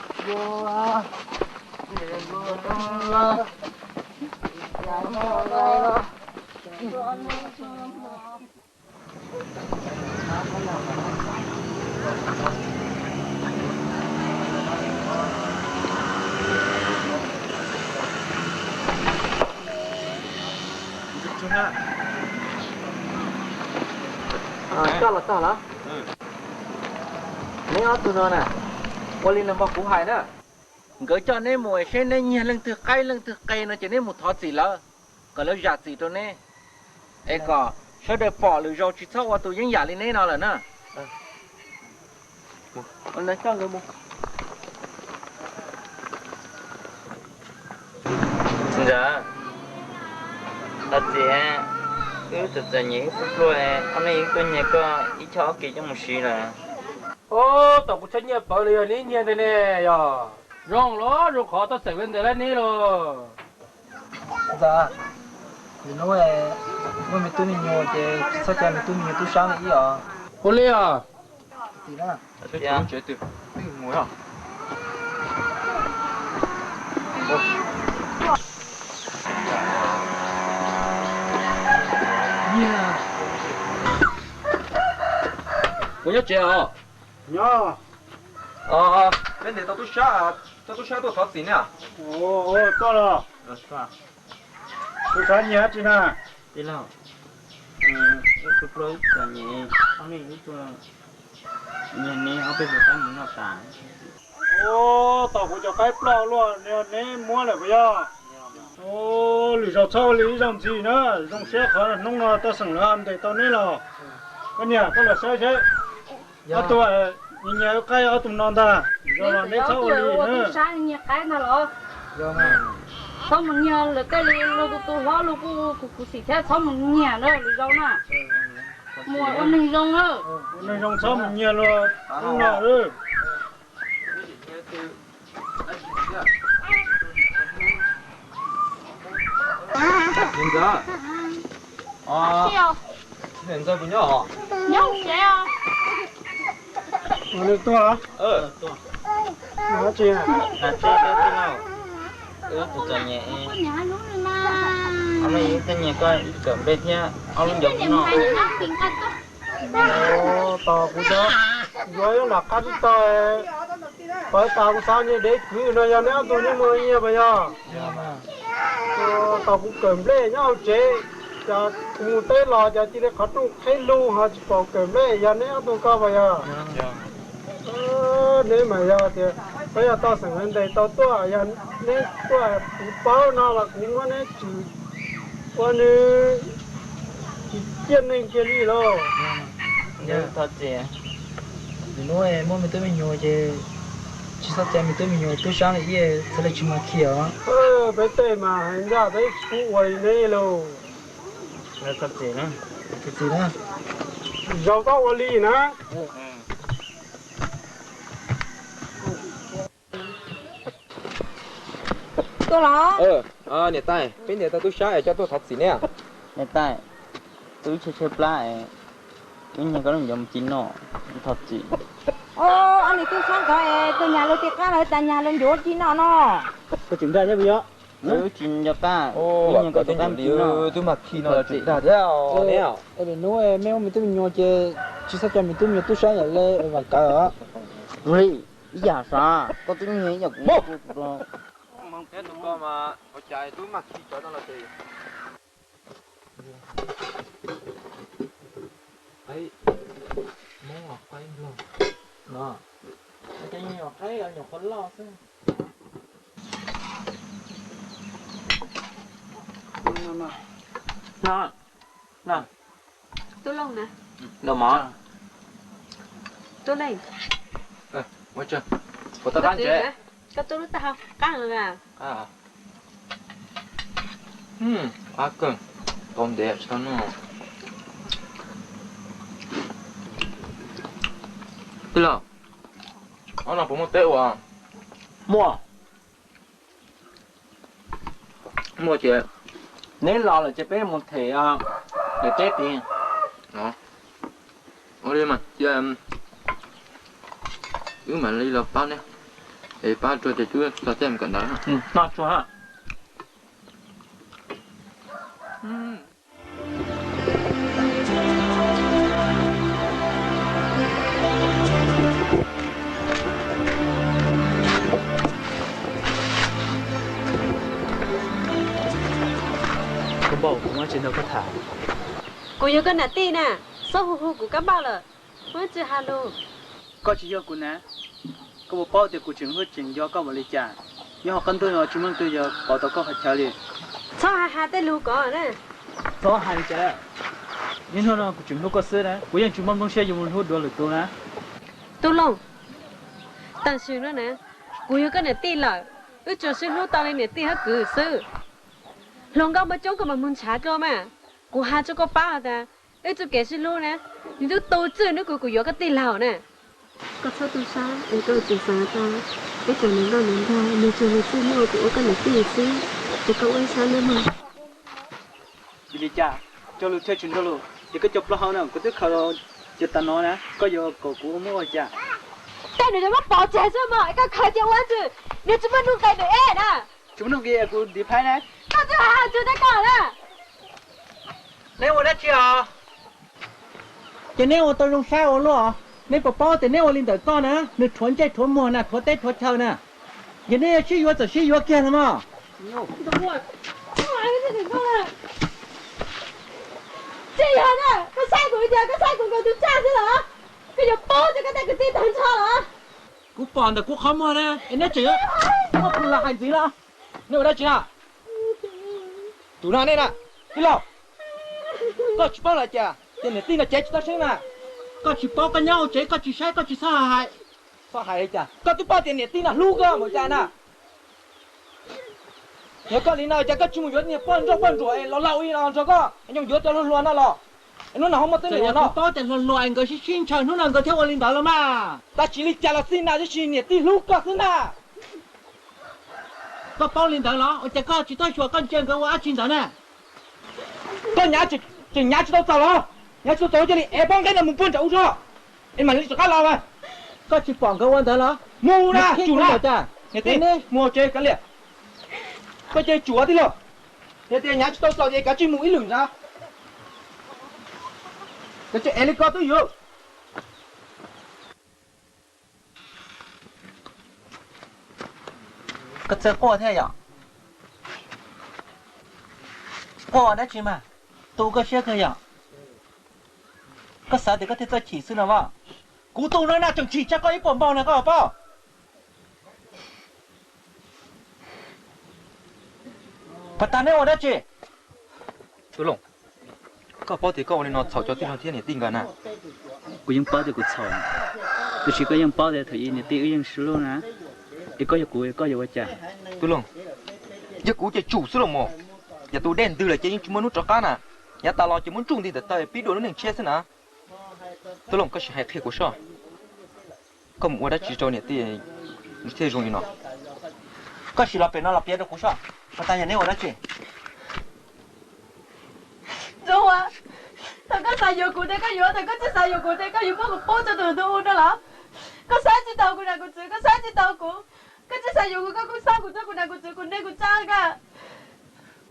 Coj los txog lawm. Neb ob tug no na, ua li los mas kuv hais na, nkawd coj neb mus seb neb nyiag leej twg qaib leej twg qe no ces neb mus thov txim lawv kom lawv zam txim rau neb, es kom sawv daws pom lwm zaus tsis txhob ua tus yeeb yam li neb no lawm na. Ntxawm, thov txim, wb txom txom nyem wb pluag pluag, ob leeg wb tuaj nyiag koj ib choj ob kis coj mus siv lawm. Ub, tom kuv tshaj nyiaj pawv los yog neb nyiag ntag ne yog? Zoo los zoo qhov tau xeem li ntawd lawm ne los. Ntxawm, nim no muaj me tub me nyuam ces txhob cia me tub me nyuam tub sab li ib os. Ua li os. Kuv nyob tsev os. Nyob. Peb ntes tau tub sab, tau tub sab tuaj thov txim ne. Tuaj los. Tus sab nyiag dab tsi na? Tij laug, wb pluag pluag wb txom nyem, ob leeg wb tuaj nyiag neb ob peb puas qaib mus noj tas. Ub, tom kuv cov qaib ploj luaj, neb muab lawm puas yog? Ub, lwm zaus txhob ua li ib zaug ntxiv na, zoo siab qhov hnub no tau xeem lawv ntes tau neb los. Koj niam, koj los saib seb, ob tug nyiag wb qaib ob tug no ntag, zaum no neb txhob ua li na. Txhob mus nyiag lawv tej li, luag tus tus hlob luag kuj khuv xim thiab, txhob mus nyiag na lwm zaus na. Mus ua neeg zoo na. Ua neeg zoo txhob mus nyiag luag ub no. Ntxawm, ntxawm puas nyob? Nyob tsev os. Ua li tuaj. Wb tus txom nyem, ob leeg wb tuaj nyiag koj ib kawm nplej thiab ob lub ncov no. Tos kuv cov, yuav ib lam qab tib tog. Pawg tas kuv xav nyiaj dev kwv no yog neb ob tug nyiaj muag nyiaj puas yog? Tau kuv kawm nplej nyob hauv tsev, cas kuv mus teb los cas cia li qhov rooj qhib lug ho tsis pom kawm nplej, yog neb ob tug ko puas yog? Neb mas yog tias peb yog toj xeem ntes tau tuaj, yog neb tuaj kuv paub no los kuv muab neb tsim ua nws tsis ciaj neeg kiag li lauj. Thov txim, lwm hnub muaj me tub me nyuam ces tsis txhob txia me tub me nyuam tub sab li ib txhia li tsis muaj khi os. Peb tej mas hais ncaj peb tsis pub ua li neb lauj. Thov txim na, thov txim na. Zaum koj ua li na. Tuaj los? Niam tais, peb ntes tau tub sab es coj tuaj thov txim ne. Niam tais, tub wb tshaib tshaib plab es wb nyiag koj lub ncov mus ci noj, thov txim. Ob niag tub sab ntawd es tus nyag lawv ti qab lawv tas nyag lawv ncuav ci noj no. Koj tseem dag thiab puas yog? Wb tsis nco qab, wb nyiag koj tus qab mus ci noj. Tub mag khi no tseem dag thiab ne. Es lwm hnub mej muaj me tub me nyuam ces tsis txhob coj me tub me nyuam tub sab yam li Vam Kawv os. Ib yam sav, koj twb nyiag ib yam kuv. Mus, tus ko mas ua cas tub mag khi cov no los ces qaib Hmoob los qaib Nplog no, ces nyuam qaib nyuam qhuav loj xwb. Tub Looj na. Los mov. Tub Leej. Ua tsaug. Puas tau qab ntsev? Koj tub lub taub hau qab. Qab kawg, tau ntev tsis tau noj. Tij laug, ob no puas muaj teb ua? Muaj. Muaj ces neb los lawm ces peb mus them daim teb tid. Ua li mas cia wb mam li los pab neb, es pab tsuag ces wb txog caij mus kawm ntawv. Noj tsuag. Koj npau, kuv muab tsis nrog koj tham. Kuv yog koj niam tij na, txhob hu hu kuv kab npauj lawm, muab tsis has lus. Koj tsis yog kuv na, koj puas paub tias kuv tseem hlub tseem nco koj npaum li cas? Nyob hauv qab ntuj no tsis muaj leej twg yuav pauv tau koj qhov chaw li. Txhob hais hais tej lus ko na. Txhob hais li cas? Niaj hnub no kuv tseem hlub koj xwb na, kuv yeej tsis muaj nplooj siab yuav mus hlub dua lwm tus na. Tub Looj, tam sim no na, kuv yog koj niam tij lawm, wb tsuas sib hlub tau li niam tij thiab kwv xwb. Hluas nkauj muaj coob koj mam mus ntshav dua mas. Kuv hais rau koj paub hais tias wb txoj kev sib hlub na, nws twb tu txwj hnub kuv yuav koj tij laug na. Koj txhob tu siab es koj tseem xav tas peb cov hluas nkauj ntawd nrog nws tsuas yog txwj muaj kuv ua koj niam tij xwb, es koj ua ib sab nawb mog. Vim li cas cog lus thiaj tsis nrog lus? Es koj cov plaub hau no kuv twb khaws los ces tas no na, koj yuav kom kuv muab ua cas? Tej nws yuav muab pov tseg xwb mog, es koj khaws ces ua ntsis, nws tsis muaj nuj nqis nws eb na. Tsis muaj nuj nqis kuv tiv phaib na. Koj twb hais tsis tau koj na. Neb ua dab tsi os? Ces neb ua tau zoo saib ua luaj, neb puas paub tias neb ua li ntawd koj na, nws rhuav ntsej rhuav muag na, rhuav teb rhuav chaw na. Ces neb sib yuav txawm sib yuav kiag no mog. Tsis yog na, koj saib kuv li cas, koj saib kuv nkaus tus tsaj xwb los? Koj yuav paub tias koj tej kwv tij tag nrho los? Kuv pom ntawm kuv qhov muag na, es neb tseem muab kuv los hais ntxiv los? Neb ua dab tsi na? Tus no nej na, tij laug, koj tsis paub los cas, ces niam tij no cev tsis tau siab na. Koj tsis paub, koj nyob hauv tsev koj tsis saib koj tsis txhob hais. Txhob hais li cas, koj twb paub tias niam tij no hlub koj npaum cas na. Yog koj li no cas koj tsis mus yuav niag poj nrauj poj ntsuam es los laus ib los nrog koj, es yuav cov hluas hluas no los? Es hnub no ho muaj teeb meem no. Kuv paub tias hluas hluas es nkawd sib sib ntshaw hnub no nkawd thiaj ua li ntawd los mas. Tab sis li cas los xij na, tab sis niam tij hlub koj xwb na. Koj paub li ntawd los ua cas koj tsis txhob xyuas koj ntsia nkawd ua dab tsi ntawd na? Koj nyav tseem nyav tsis tau txaus los? Nyav tsis tau txaus cia li ev pob nqeeb no mus puag nram ub zog, es mam li rov qab los mas. Koj tsis pom nkawd ua ntawd los? Mus na, tsum na. Niam tij, mus tsev kav liam. Koj cia li tsum tij laug. Yog tias nyav tsis tau txaus ces kav tsij mus ib lwm ntag. Kav tsij ev li koj twb yuav. Koj txawj quaj thiab yom? Quaj ua dab tsi mas? Tu koj siab kawg yom? Koj xav tias koj thiaj txawj chim xwb no mas. Kuv tus no na tseem chim tshaj koj ib puas npaug na koj paub. Pas tas neb ua dab tsi? Tub Looj, koj paub tias koj ua li no txhaum cov tij laug thiab niam tij nkawd na. Kuv yeej paub tias kuv txhaum, tiam sis koj yeej paub tias thaum ub niam tij wb yeej sib hlub na. Es koj yog kuv, koj yuav ua cas? Tub Looj, yog kuv ces tsum xwb los mas. Yog tus dej ntws lawm ces yeej tsis muaj hnub rov qab na. Yav tas los ces muab ntsuj nti ntawm taw pib dua lub neej tshiab xwb na. Tub Looj, koj sim hais qhia kuv soj, koj mus ua dab tsi rau niam tij thiaj zoo li no? Koj sim los pem no los piav rau kuv soj, pas tas yog neb ua dab tsi? Ntxoov Huas, thaum koj xav yuav kuv ces koj yuav, thaum koj tsis xav yuav kuv ces koj yuav muab kuv pub rau tus ntxoov ua no los? Koj saib tsis taus kuv nam kuv txwv, koj saib tsis taus kuv. Koj tsis xav yuav kuv, koj kuj txhob kuv txog kuv nam kuv txwv, kuv neej kuv tsa koj.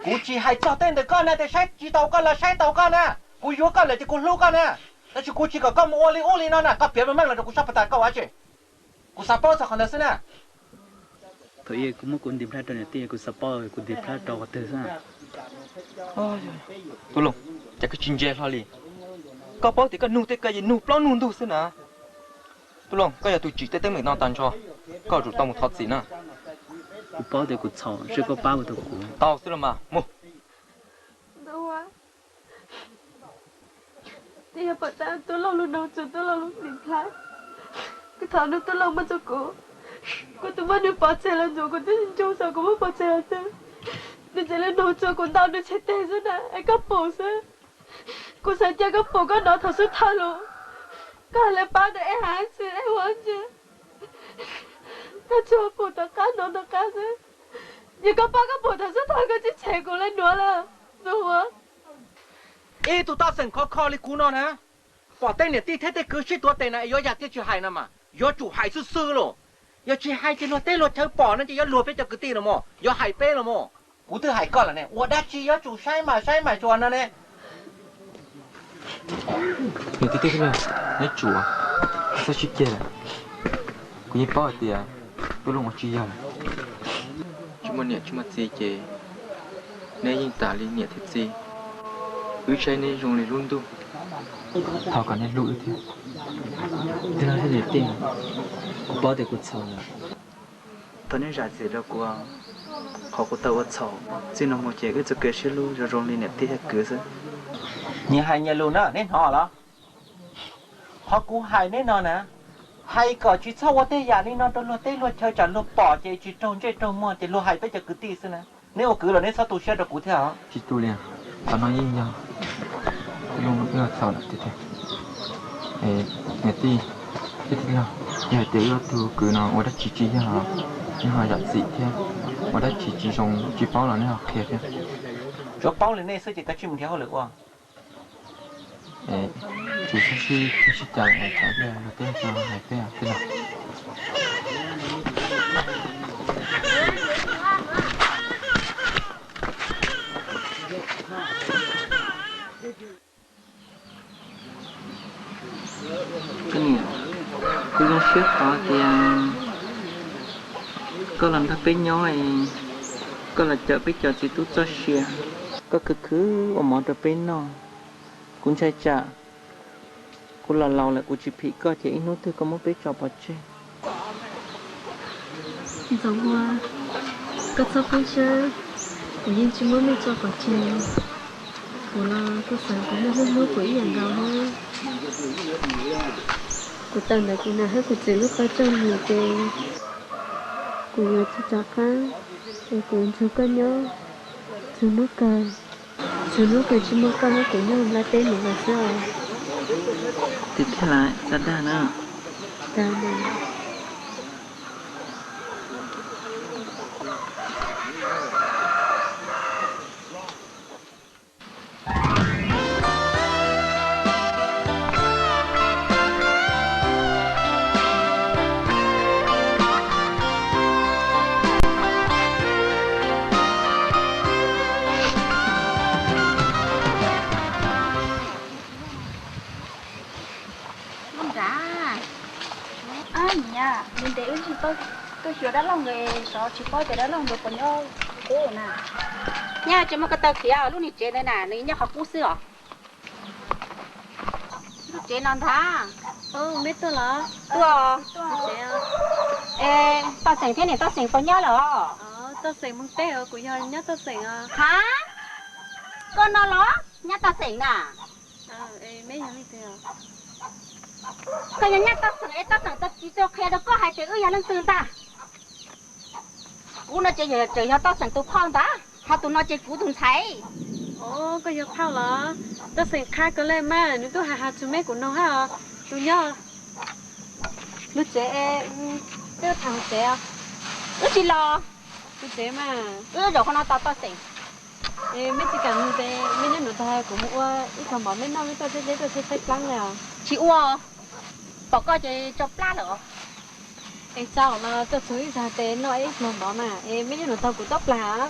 Kuv tsis hais txog tej ntawm koj na, tias saib tsis taus koj los saib taus koj na. Kuv yuav koj lawm ces kuv hlub koj na. Tab sis kuv tsis kom koj mus ua li ub li no na, koj piav meej meej los rau kuv soj pas tas koj ua dab tsi. Kuv xav paub txog qhov ntawd xwb na. Thaum ub kuv muab kuv ntiv plhaib rau niam tij, kuv xav paub kuv ntiv plhaib rau qhov twg xwb. Tub Looj, cas koj tsis ntse hlo li? Koj paub tias koj nug tej ko yeej nug plaub nug ntug xwb na. Tub Looj, koj yog tus tsim tej teeb meem no tag nrho, koj yuav tsum tau mus thov txim na. Kuv paub tias kuv txhaum, seb koj pab puas tau kuv. Tau xwb los mas, mus. Twb yog pom tau Tub Looj lub noog tsua Tub Looj lub ntiv plhaib, kuv thov nug Tub Looj muab rau kuv. Kuv twb muab nws pov tseg los ntxuav kuv twb ntsoog xwb, kuv muab pov tseg los xwb. Nws tseem li noog tsua kuv ntau nws txhais tes xwb na, es koj pum xwb. Kuv xav cia koj pum koj hnov thaum xub thawj los, koj hais li pab nws es hais xwb es ua ntsis. Koj tsuas pum tom qab hnov tom qab xwb. Yog koj pab koj pum thaum xub thawj koj tsis tshem kuv li nuav lawm, Ntxoov Huas. Ib tug taj xeem khov kho li kuv no na, pom tej niam tij thiab tej kwv sib tuav tes na es yuav yam tiag tsis hais no mas yuav tsum hais xwb xwb los. Yog tsis hais ces luag teb luag chaw pom no ces yuav luag peb cov kwv tij los mas, yuav hais peb los mas. Kuv twb hais koj lawm ne, ua dab tsi yuav tsum saib mas saib mas tsuas no ne. Niam tij tij laug, neb tsum, txhob sib ceg lawm. Kuv yeej paub hais tias Tub Looj ua tsis yog lawm. Tsis muaj niam tsis muaj txiv ces neb yeej tas li niam thiab txiv. Wb saib neb zoo li lub ntuj, thov kom neb hlub wb thiab. Tij laug thiab niam tij, kuv paub tias kuv txhaum lawm. Thov neb zam txim rau kuv, qhov kuv tau ua txhaum. Txij no mus ces wb txoj kev sib hlub zoo zoo li niam tij thiab kwv xwb. Nyias hais nyias lus na, neb hnov los? Qhov kuv hais neb no na, hais kom tsis txhob ua tej yam li no rau luag teb luag chaw tsam luag pom ces tsis raug ntsej raug muag ces luag hais peb cov kwv tij xwb na. Neb ua kwv los neb txhob tu siab rau kuv thiab os. Tsis tu li, qhov no yeej yog Looj wb txhaum lawm tiag tiag. Niam tij, tij laug, yog hais tias wb ob tug kwv no ua dab tsi tsis yog, neb ho zam txim thiab, ua dab tsi tsis zoo tsis paub los neb ho qhia thiab. Tsuav paub li nej xwb ces koj tsij mus nrhiav hauj lwm ua. Tsis sib, sib cav es tsam luag teb luag chaw hais peb tij laug. Koj niam, kuv zoo siab qhov tias koj los nrog peb nyob, koj los cawm peb cov txiv tub txoj sia, koj khwv khwv ua mov rau peb noj. Kuv ntshai tsam kuv los laus lawm kuv tsis phim koj ces ib hnub twg koj muab peb tso pov tseg. Ntxoov Huas, koj txhob poob siab, kuv yeej tsis muab nej tso pov tseg. Kuv los kuj xav kuv nej hlub hlub kuv ib yam nkaus na. Kuv tawm ntawm kuv nam hab kuv txiv lub qab tsaug lug ces kuv yuav tsis rov qab, es kuv nrug koj nyob txug hnub kawg. Txug hnub kawg tsis muaj koj hab kuv nyob nplaj teb mus los xwb os. Tiag tiag lawm, txhob dag na. Dag mas. Lub nrad, ab, nws ntev wb tsis tau Tuaj xyuas dab laug ntawd xyov tsis paub tias dab laug ntawd puas nyob qub na. Nyab tsis muaj ko taw khiav, lub niag tsev ntawd na nws nyob qhov qub xwb os. Lub tsev no ntag. Tuaj, es Toj Xeem thiab niam Toj Xeem puas nyob lawm os? Toj Xeem moog teb, kuv yog nyab Toj Xeem. Ha, koj no los nyab Toj Xeem na? Koj yog nyab Toj Xeem es Toj Xeem tsis tau qhia rau koj hais tias wb yog leej twg ntag? Kuv no ces tseem yog Toj Xeem tus phauj ntag, ho tus no ces kuv tus ntxhais. Koj yog phauj los? Toj Xeem qab kawg le mas, nws twb hais has txug meb kuv noog hab os. Tus nyob lub tsev, wb tham hauv tsev. Wb tsis los. Tus tsev mas wb zaum qhov no tos Toj Xeem. Es meb tsis kam nug ces meb nyob nram tag, kuv mus ua ib tug mov meb noj, meb tuaj deb deb tuaj thiaj saib plab le os. Tsis ua, pom koj ces tso plab lawm os. Es txaus los tuaj txug ib zag tes noj ib pluag mov mas, es meb nyob nram tag kuv txhob plag.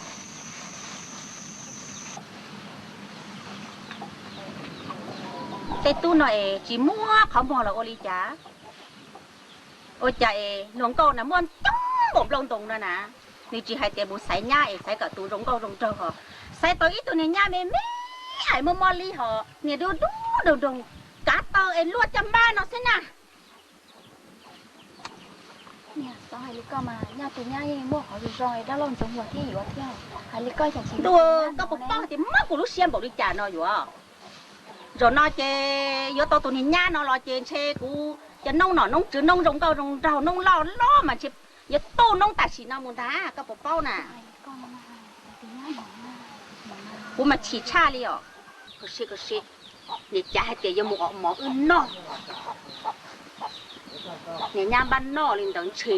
Tej tub no es tsis muab qhov muag los ua li cas? Ua cas es luag nkauj na muaj coob npaum nplooj ntoo no na, nws tsis hais tias mus xaiv nyab es xaiv kom tus zoo nkauj zoo nraug hos, xaiv tau ib tug niag nyab me me es muaj mob li hos niag dub dub nroog nroog, kav taw es luaj caj npab no xwb na. Niam, xav hais li koj mas nyaj tus nyab yeej muaj qhov zoo zoo es dab laug ntxoov muag thiab yuav thiab. Hais li koj yog tsis, koj puas paub tias mob kuv lub siab npaum li cas no yuav? Zaum no ces yuav tau tus niag nyab no los ces ntshe kuv cov noob nom noob tswv, noob zoo nkauj zoo nraug, noob loj loj mas ntshe yuav tuj noob tam sim no mus ntag, koj puas paub na? Kuv mas chim tshaj li os. Koj sib, koj sib, niag cav hais tias yuav mus ua mov wb noj. Niag nyab npab noj li ntawd ntshe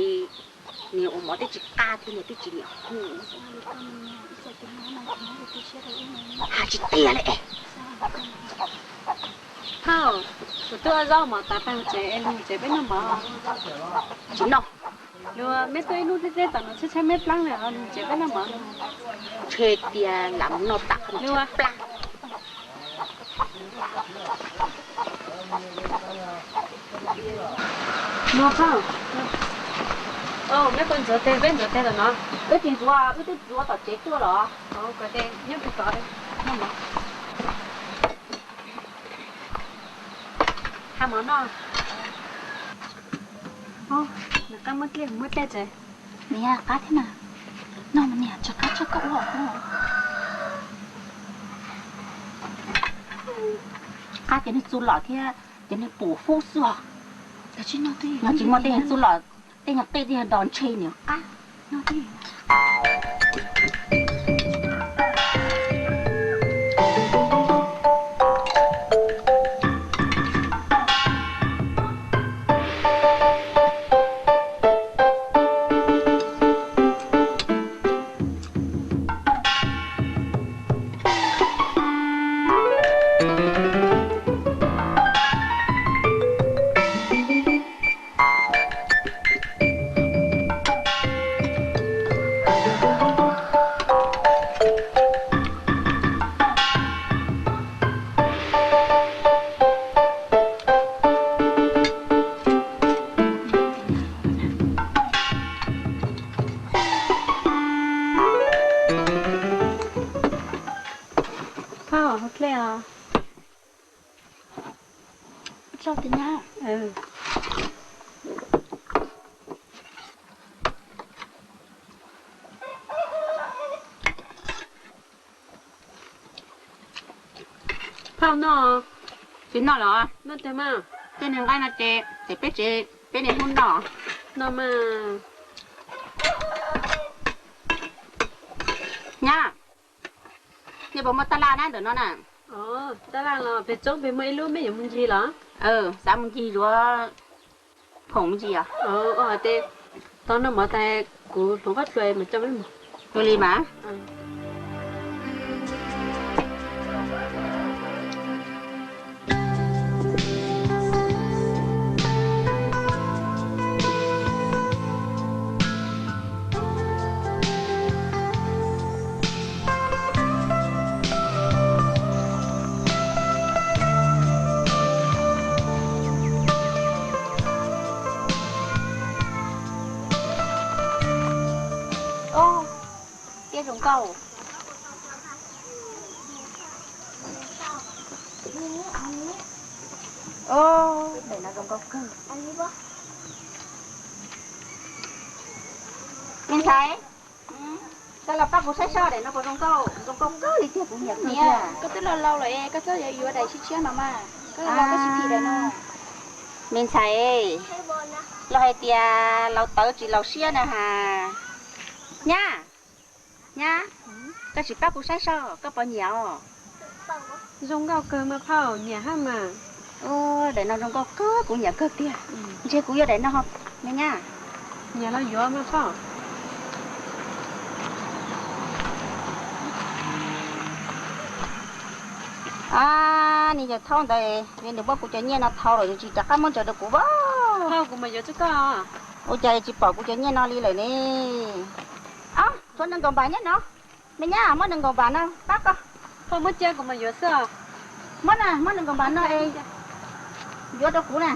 niag ua mov twb tsis qab thiab niag twb tsis nyiam hu. Has tsis tiag li. Phauj, kuv twb ua zaub mov tas peb tsev es lug tsev peb noj mov. Tsis noj. Luag meb tuaj ib hnub deb deb tom no tshaib tshaib meb plaab le, lug tsev peb noj mov. Ntshe tias lam mus noj tas qhov no tshaib plab. Nua phauj, meb puas ntxuav teg? Peb ntxuav teg lawm no. Wb tsis ntxuav, wb twb ntxuav tom tsev tuaj los. Nyob pem tod, noj mov. Ha mov noj. Nws qab muab dlej muab tej tsev. Niam, qab thiab mas. Noj mas niam, tsis qab tso koj ua. Qab ces niag txuj lom thiab ces niag pum fub xwb os. Yog tsis muaj tej txuj lom, tej nyuag qij tej nyuag dos ntshe niam qab. Phauj, hauv dlej os. Phauj noj. Tsis noj los? Noj teg mas. Tej niag nqaij no ces, ces peb tsev peb niaj hnub noj. Noj mas. Nyab, nej puas muaj tab laj na ntawm no na? Tab laj los pem tsoob pem muaj ib lub, meb yuav mus ncig los? Xav mus ncig yuav phoom me ntsis os. Ua hais tias tau noj mov tas kuv hloov qab hlua mas coj meb mus. Ua li mas. Zoo nkauj. Daim no zoo nkauj kawg. Me ntxhais, koj los pab kuv saib soj daim no puas zoo nkauj, zoo nkauj kawg li tiag, kuv nyiam kawg tiag. Koj twb laus laus lawm es koj txhob yuav daim tshiab tshiab no mas, koj laus laus koj tsis phim daim no. Me ntxhais, los hais tias laus tawv tsis laus siab na has. Nyab, nyab, koj tsis pab kuv saib soj koj puas nyiam os? Zoo nkauj kawg mas phauj, nyiam hab mas. Daim no zoo nkauj kawg, kuv nyiam kawg tiag. Ntshe kuv yuav daim no, me nyab. Nyiam los yuav mas phauj. A, niag yawg thaub ntawd, nws muab kuv cov nyiaj no thau lawm, nws tsis rov qab muab ntsaws rau kuv as. Phauj, kuv mas yuav tsis koj. Ua cas tsis pom kuv cov nyiaj no li lawm ne? Ob, tshuav nees nkaum npam nyob no. Me nyab, muab nees nkaum npam no pab koj. Phauj, muab cia kuv mas yuav xwb. Muab na, muab nees nkaum npam no es yuav rau kuv na.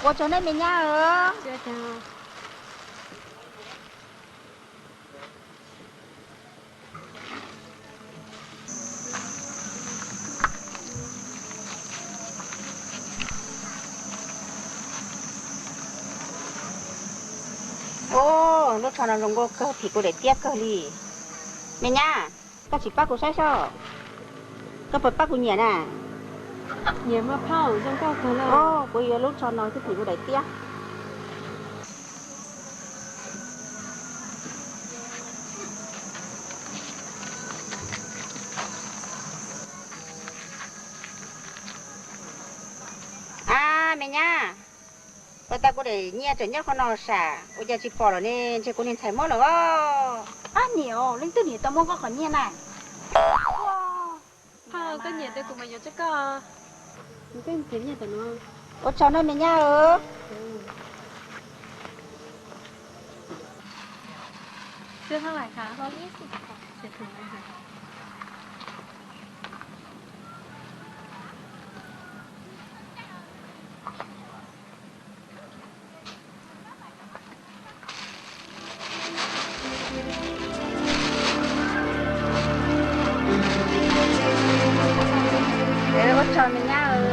Ua tsaug nej me nyab os. Ua, lub tsho no zoo nkauj kawg, phim kuv daim tiab kawg li. Me nyab, koj tsis pab kuv saib soj, koj puas pab kuv nyiam na? Nyiam mas phauj, zoo nkauj kawg li. Kuv yuav lub tsho no xwb, phim kuv daim tiab. A, me nyab, ua cas kuv daim nyiaj tseem nyob qhov no sam, ua cas tsis pom lawm ne? Ntshe kuv niag ntxhais muab lawm os. Ab niam, leej twg niam tau muab koj qhov nyiaj na? Phauj, koj nyiam tes kuv mas yuav tsis koj. Ua tsaug nawb me nyab os. Ua tsaug me nyab os.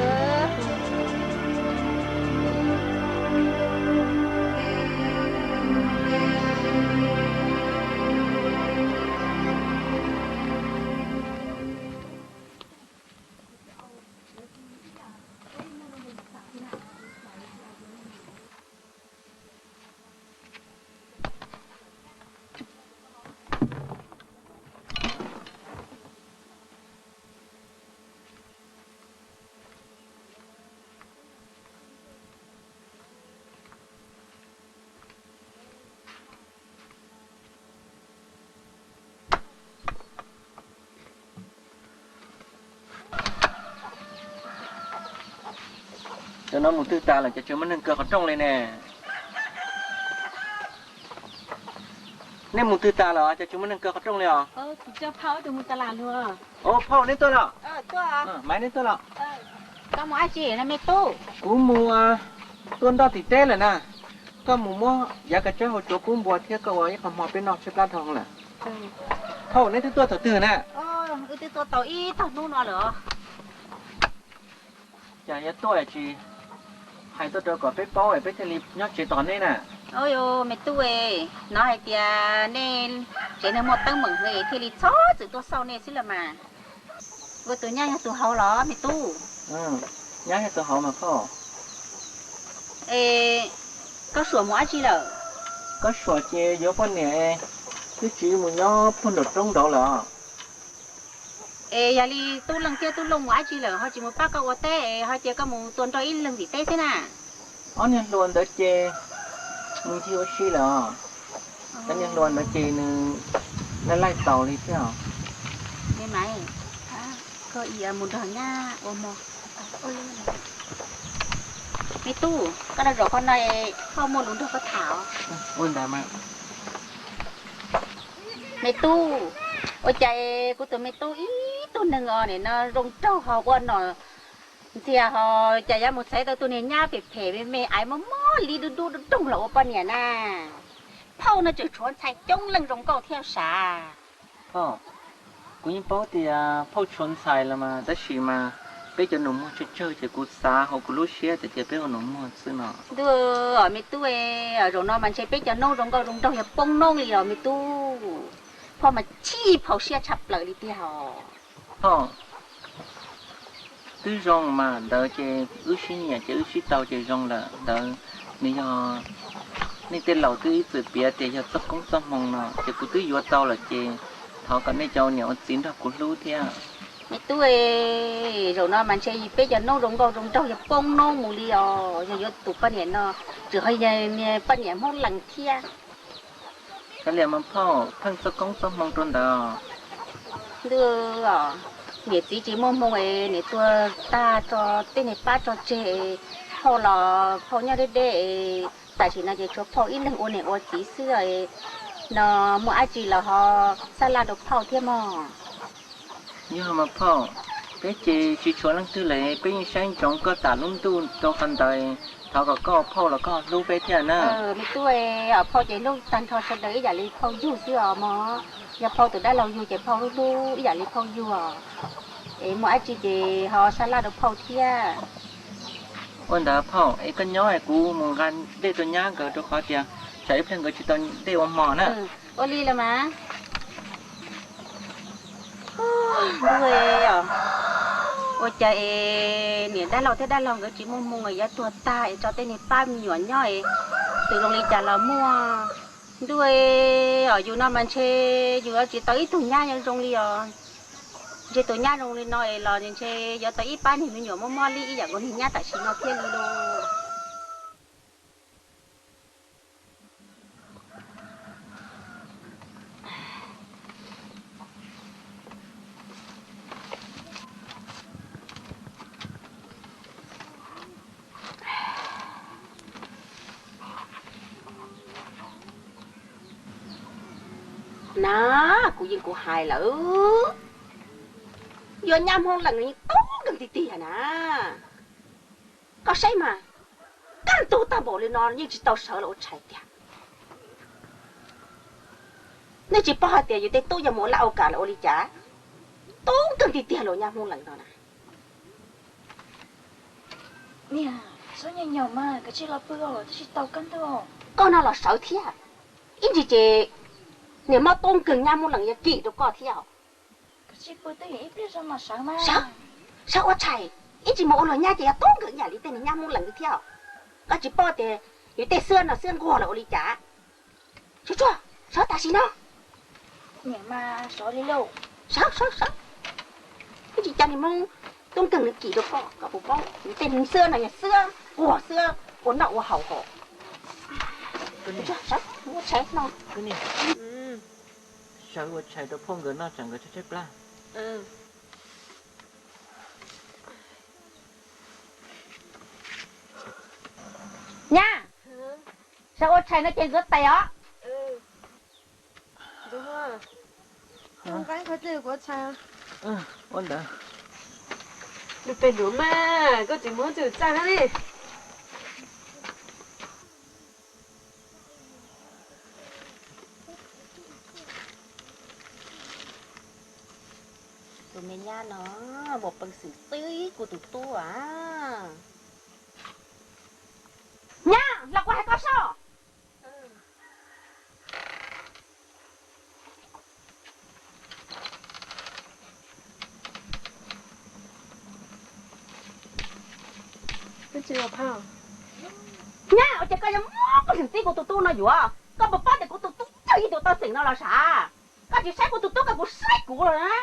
Cov no mus twg tas lawm cas tsis muaj neeg kaw qhov rooj li ne? Nej mus twg tas lawm cas tsis muaj neeg kaw qhov rooj li os? Phauj, neb tuaj los? Maiv, neb tuaj los? Kuv mus tua ntoj tim teb lawm na. Koj mus muab yav kav tsawb hauv tsuav kub npua thiab koj ua ib qho hmo peb noj tshaib plab dhau lawm. Phauj, neb twb tuaj thaum twg na? Cas yuav tuaj tsis hais tuaj rau kom peb paub es peb thiaj li nyob tsev tos neb na. Me tub, hnov hais tias nej tsev neeg muaj teeb meem heev thiaj li txhob txwm tuaj xauj nej xwb los mas. Ua tus nyab yog tus hauv los me tub? Nyab yog tus hauv mas phauj. Es koj suam mus dab tsi lawm? Koj suam ces yuav poj niam twb tsiv mus nyob puag nraum roob nraud lawm. Es yog li Tub Leej thiab Tub Looj mus dab tsi lawm ho tsis mus pab koj ua teb es ho cia koj mus tua nroj ib leeg tim teb xwb na? Ob niag hluas ntawd ces mus ncig ua si lawm os. Cov niag hluas ntawd ces nws Laij laij tau li thiab. Me Maiv, koj mus nrog nyab ua mov. Me tub, koj noj zaum qhov no, phauj muaj lus nrog koj tham. Ua ntawd mas. Me tub, ua cas kuv tus me tub ib tug neeg os nim no zoo nraug ho ua nom ntxiag ho, cas yuav mus txhais tau tus niag nyab phem phem me me aiv mob mob li dub dub dub doog los ua poj niam na? Phauj no tseem tshuav ntxhais coob leej zoo nkauj thiab sav. Phauj, kuv yeej paub tias phauj tshuav ntxhais los mas, tab sis mas peb cov nus muag tsawg tsawg ces kuv xav hauv kuv lub siab tias cia peb ua nus muag xwb no. Ntuj, me tub, zaum no mas ntshe peb cov noob zoo nkauj zoo nraug yog poob noob li os me tub. Phauj mas chim phauj siab tshaj plaws li tiag os. Phauj, twb zoo mas ntawd ces wb sib nyiam ces wb sib tau ces zoo lawm ntawd. Nws yog nej tej laus twb ib txwm piav tias yog txoj koob txoj hmoo no ces kuv twb yuav tau lawm ces thov kom nej cov ua niam ua txiv nrog kuv hlub thiab. Me tub, zaum no mas ntshe peb cov noob zoo nkauj zoo nraug yog poob noob mus li os, yog yuav tus poj niam no tseem ho yog niag poj niam Hmoob Lees thiab. Kav liam mas phauj, pheej txoj koob txoj hmoo rau ntawd. Ntuj, niam txiv tsis muaj hmoo es niam tuag tag tso tej niag pab tso tseg, phauj los phauj nyob deb deb, tam sim no ces tshuav phauj ib leeg ua niam ua txiv xwb no, muaj dab tsi los ho sab laj rau phauj thiab mog. Yog mas phauj, peb ces tsis tshuav leej twg lawm, peb yeej saib ntsoov koj tas lub ntuj rau qhov ntawd, thov kom koj ua phauj los koj hlub peb thiab na. Me tub, phauj ces hlub tag nrho sawv daws ib yam li phauj yug xwb os mog. Yog phauj tus dab laug yug ces phauj hlub hlub ib yam li phauj yug os. Es muaj dab tsi ces ho sab laj rau phauj thiab. Ua ntawd phauj, es koj nyob es kuv mus nqa dej rau nyab nkawd rau qhov tias tsam ib pliag nkawd tsis tau dej ua hmo na. Ua li los mas. Ntuj, ua cas es niam dab laug thiab dab laug nkawd tsis muaj hmoo es yuav tuag tag es tso tej niag pab me nyuam nyob es tus zoo li cas los muaj. Ntuj, yus no mas ntshe yus yuav tsis tau ib tug nyab zoo li os. Ntshe tus nyab zoo li no es los ntshe yuav tau ib pab niag me nyuam mob mob li ib yam nkaus niag nyab tam sim no thiab li lauj. Na, kuv yeej kuv hais lawm, yuav nyab Hmoob Lees yeej toob nkeeg tiag tiag na. Koj saib mas, kaj ntug tag npaum li no yeej tsis tau sawv los ua tshais tiag. Nej tsis paub hais tias yus tej tub yog mus ua laj ua kam los ua li cas, toob nkeeg tiag tiag los nyab Hmoob Lees no na. Koj no los sawv thiab, ib ntsis ces niam mob toob nkeeg nyab Hmoob Lees yuav kim rau koj thiab. Sawv, sawv ua tshais, ib ntsis mus ua luag nyab ces yog toob nkeeg ib yam li tej niag nyab Hmoob Lees li thiab. Koj tsis paub tias yus tej xwab no xwab nquag los ua li cas. Sawv tsuag, sawv tam sim no. Sawv, sawv, sawv. Ib ntsis cas niag Hmoob toob nkeeg nws kim rau koj, koj puas paub yus tej xwab no yog xwab nquag xwab ua noj ua haus hos. Sawv, ua tshais no. Sawv ua tshais rau phauj nkawd noj tsam nkawd tshaib tshaib plab. Nyab, sawv ua tshais no ces ntxuav tais os. Ua ntawd. Lub peb nuav mas koj tsis muab txwj txaj na li. Tus me nyab no muaj peev xwm txib kuv tus tub as. Nyab, los kuv hais koj soj. Nyab, ua cas koj yuav muaj peev xwm txib kuv tus tub no yuav? Koj puas paub tias kuv tus tub yog ib tug tau xeem no los sav? Koj tsis saib kuv tus tub, koj puas saib kuv los na?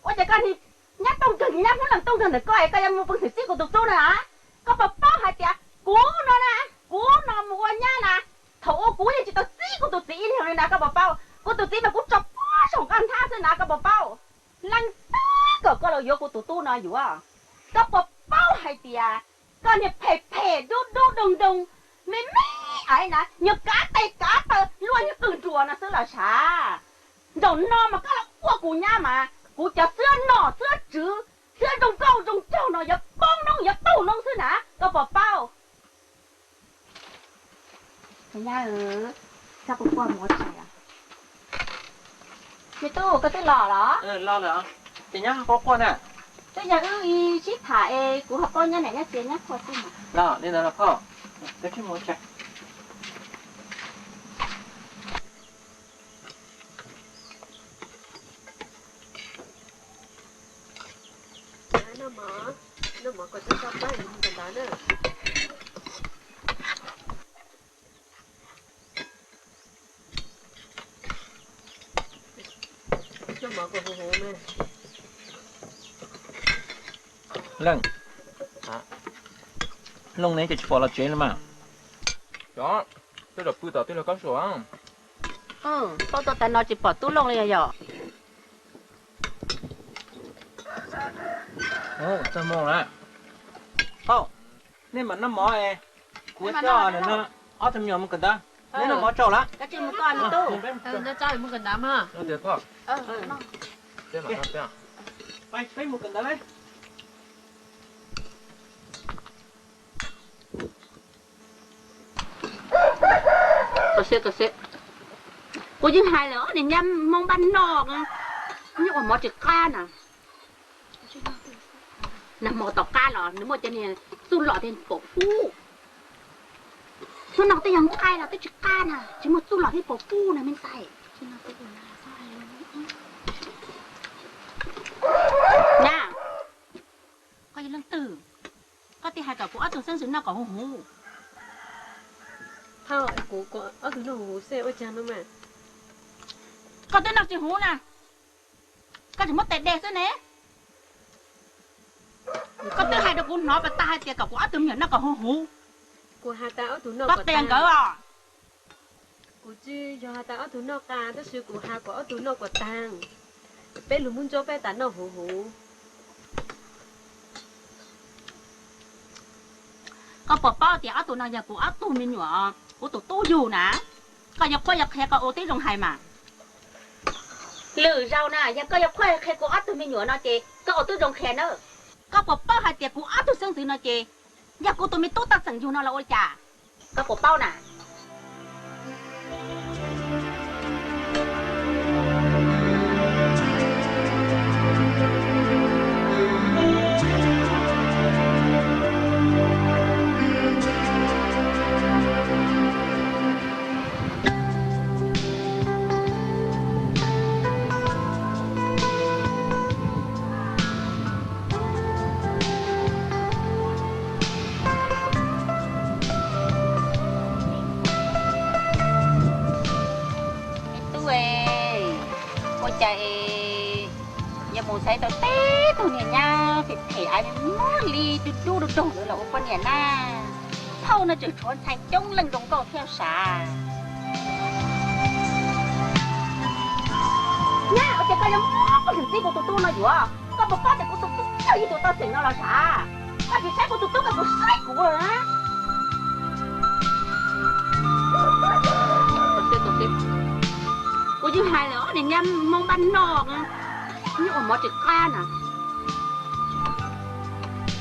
Ua cas koj niag nyab tooj kawg, nyab Hmoob Leej tooj kawg ntawm koj es koj yuav muaj peev xwm txib kuv tus tub no na? Koj puas paub hais tias kuv no na, kuv no mus ua nyab na, thaum ub kuv yeej tsis tau txib kuv tus txiv ib leeg li na, koj puas paub? Kuv tus txiv mas kuv tso pob saum nqaj nthab xwb na, koj puas paub? Leej twg kom koj los yuav kuv tus tub no yuav? Koj puas paub hais tias koj niag phem phem dub dub doog doog, me me aiv na, nyuag kav tes kav taw luaj nyuag qwj nruas no xwb los sav. Zaum no mas koj los ua kuv nyab mas kuv cov xwab nom xwab tswv, xwab zoo nkauj zoo nraug no yuav poob noob yuav taug noob xwb na, koj puas paub? Nyab, txhob quaj quaj mus ua tshais. Me tub, koj twb los los? Los lawm. Ces nyab quaj quaj na. Twb yog wb sib tham es kuv ho paub nyab niam nyab txiv nyab quaj xwb mas. Los li ntawd los phauj, koj mus ua tshais. Leej, Looj ne ces tsis pom los tsev li mas. Cov, tej zaum pw tom tej laug kab suam. Paub tau tas no tsis pom tub Looj li yog. Txog moo lawm. Phauj, nej mam noj mov es kuv coj ob tug me nyuam mus kawm ntawv. Neb noj mov tsaus lawm. Peb mus kawm ntawv. Kuv yeej hais lawm, ob niag nyab Hmoob npaj noj, nyob ua mov tsis qab na. Nag hmo tom qab los nws muaj cov niag txuj lom thiab pom kub. Hnub no twb yog nqaij los twb tsis qab na, tsis muaj txuj lom thiab pom kub na me ntxhais. Nyab, koj yog leej twg? Koj twb hais kom kuv ob tug xeeb ntxwv noj kom huv huv. Thauj, kuv ob tug noj huv huv xwb ua cas no mas. Koj twb noj tsis huv na, koj tseem muab tes de xwb ne. Koj twb hais rau kuv hnov pas tag hais tias kom kuv ob tug me nyuam noj kom huv huv. Kuv has tas ob tug noj kom tag nkawd os. Kuv tsis yog has tas ob tug noj qab, tab sis kuv has kom ob tug noj kom tag. Peb lug Hmoob Ntsuab peb tas noj huv huv. Koj puas paub tias ob tug no yog kuv ob tug me nyuam, kuv tus tub yug na? Koj yuav qhuab yuav qhia koj ua tib zoo hais mas. Lwm zaus na yog koj yuav qhuab qhia kuv ob tug me nyuam no ces koj ua tib zoo qhia na. Koj puas paub hais tias kuv ob tug xeeb ntxwv no ces yog kuv tus me tub tau txeem yug no los ua li cas? Koj puas paub na? Me tub, ua cas es yuav mus xaiv tau teb tug niag nyab phem phem aiv muag li dub dub doog ntawd los ua poj niam na? Phauj no tseem tshuav ntxhais coob leej zoo nkauj thiab sav. Nyab, ua cas koj yuav muab koj lwm txib kuv tus tub no yuav? Koj puas paub tias kuv tus tub yog ib tug tau txeem no los sav? Koj tsis saib kuv tus tub koj puas saib kuv lawm na? Kuv yeej hais lawm, ob niag nyab Hmoob npaj noj, nyob ua mov tsis qab na.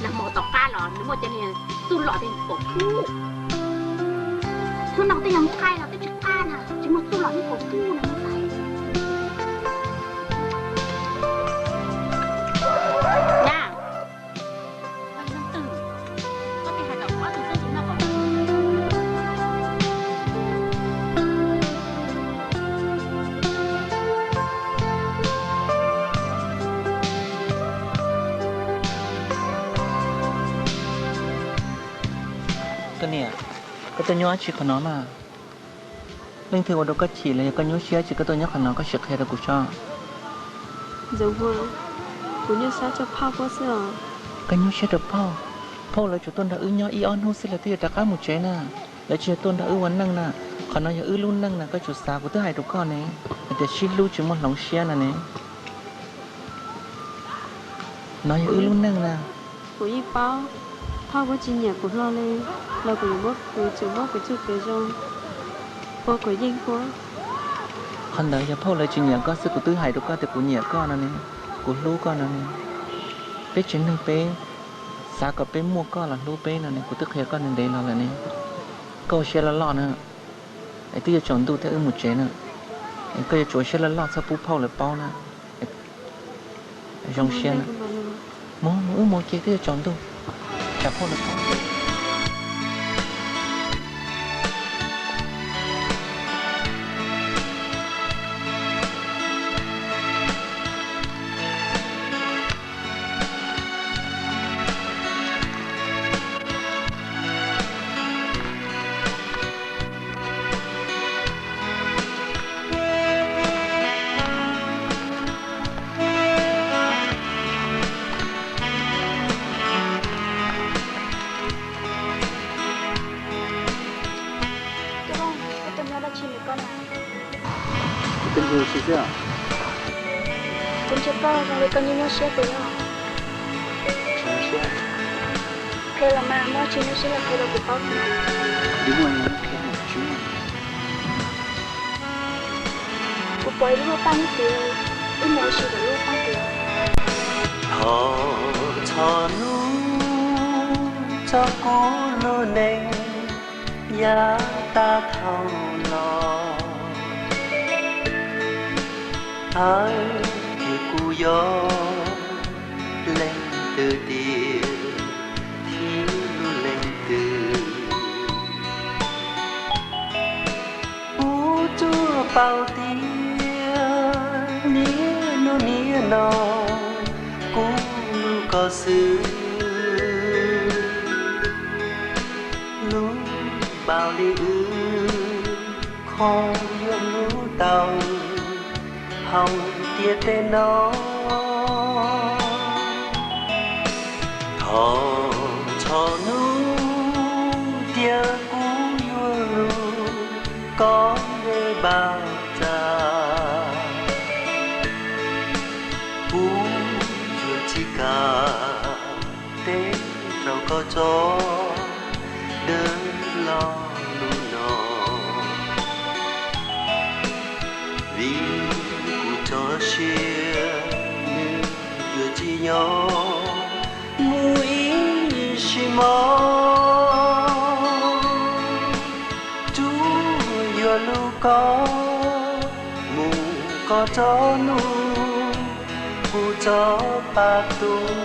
Nag hmo tom qab los nws muaj cov niag txuj lom thiab pom kub. Hnub no twb yog nqaij los twb tsis qab na, tsis muaj txuj lom thiab pom kub na. Nyab, koj yog leej twg? Koj twb hais kom kuv ob tug xeeb ntxwv noj kom huv huv. Koj niam, koj tuaj nyob dab tsi qhov no mas? Leej twg ua rau koj chim los yog koj nyuaj siab dab tsi koj tuaj nyob qhov no koj sim qhia rau kuv seb. Ntxawm Huab, kuv nyuaj siab rau Phauj Huab xwb os. Koj nyuaj siab rau Phauj? Phauj lawv tsuas tuaj nrog wb nyob ib ob hnub xwb lawv twb yuav rov qab mus tsev na. Lawv tsis yog tuaj nrog wb ua neej na. Qhov no yog wb lub neej na, koj tsum xav, kuv twb hais rau koj ne, hais tias sib hlub tsis muaj hloov siab no ne. No yog wb lub neej na. Kuv yeej paub, phauj kuj tsis nyiam kuv hlo li, los kuv yuav muab, kuv yuav tsum muab kuv txuj kev zoo ua kuv yeej ua. Qhov ntawd yog phauj lawv tsis nyiam koj xwb, kuv twb hais rau koj tias kuv nyiam koj no ne, kuv hlub koj no ne. Peb tsev neeg peb xav kom peb muaj koj los hlub peb no ne, kuv twb qhia koj ntev ntev los lawm ne. Koj ua siab loj loj na, es twb yuav tsaus ntuj thiab wb mus tsev na. Es koj yuav tsum ua siab loj loj txhob pub phauj lawv paub na. Zoo siab na. Mus, mus wb mus ua ke twb yuav tsaus ntuj. Tsam phauj lawv paub. Tub Looj, koj tuaj nyob dab tsi ntawm koj na? Kuv tuaj nrog xwb. Kuv ntsia koj zoo li koj nyuaj nyuaj siab kawg yog? Tsis nyuaj siab. Qhia los mas, muaj tsis nyuaj siab los qhia rau kuv paub. Yus muaj, yus muaj qhia tsis muaj. Kuv pom ib lub paj nib tias, wb mus ua si tom lub paj tias. Thov txhua hnub txog kuv lub neej yav tag dhau los, hais tias kuv yog leej twg tiag, thiab lub leej twg. Kuv tsuas paub tias niaj hnub niaj no kuv hlub koj xwb. Hlub npaum li wb qhov yuav hlub tau hauv ntiaj teb no. Thov txhua hnub tias kuv yuav hlub koj ntev npaum cas, kuv yuav tsis kam teb rau koj tso dawb los hnub no. Vim kuv tso siab nws yuav tsis nyob mus ib sim mos. Tsuas yuav hlub koj mus kom txog hnub kuv txoj pa tuag.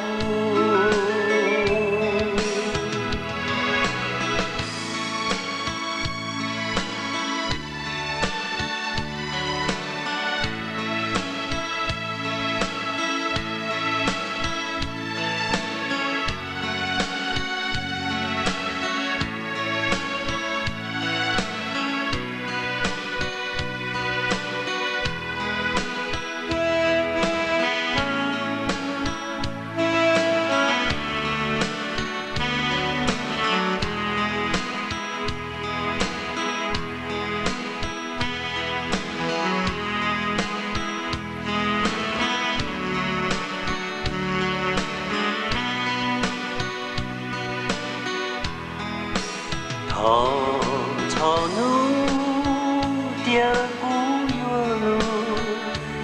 Thov txhua hnub tias kuv yuav hlub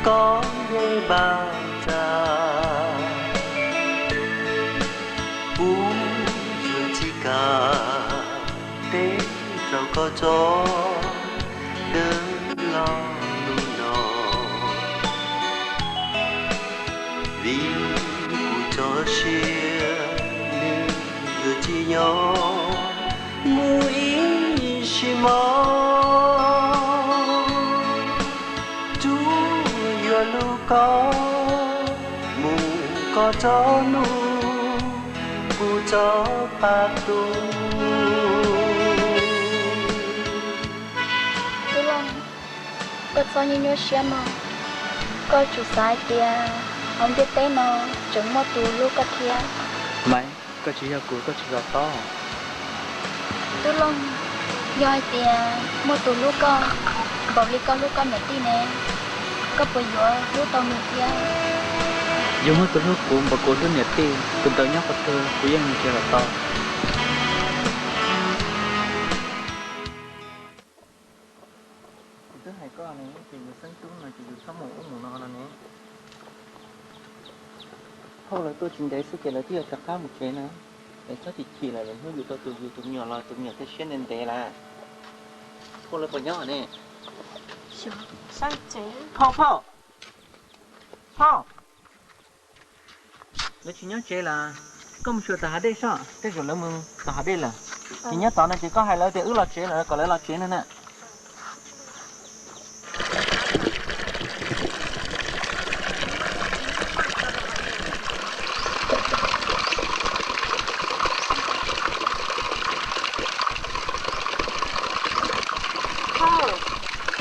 koj ntev npaum cas, kuv yuav tsis kam teb rau koj tso dawb los hnub no. Vim kuv tso siab nws yuav tsis nyob mus ib sim mos. Tsuas yuav hlub koj mus kom txog hnub kuv txoj pa tuag. Tub Looj, koj txhob nyuaj nyuaj siab mog. Koj tsum xav hais tias hauv ntiaj teb no tseem muaj tus hlub koj thiab. Maiv, koj tsis yog kuv koj tsis to taub. Tub Looj, Yog hais tias muaj tus hlub koj npaum li koj hlub koj niam tij ne, koj puas yuav hlub tau nws thiab? Yog muaj tus hlub kuv npaum kuv hlub niam tij, tus ntawd nyob qhov twg kuv yeej nrhiav los tau. Kuv twb hais koj ne, ces yus xeeb tub no ces yus txhob mus ub mus no no ne. Phauj lawv tuaj tsis ntev xwb ces lawv twb yuav rov qab mus tsev na. Es txhob chim chim lawm, lwm hnub yus tau tus yus tus me nyuam los tus me nyuam thiaj siab ntev ntev lawm. Phauj lawv puas nyob ne? Phauj, phauj, phauj. Lawv tsis nyob tsev lawm, koj mus xyuas tom hav dej soj, tej zaum lawv mus tom hav dej lawm. Ces nyob tod no ces koj hais lawv tias wb los tsev lawm kom lawv los tsev no na.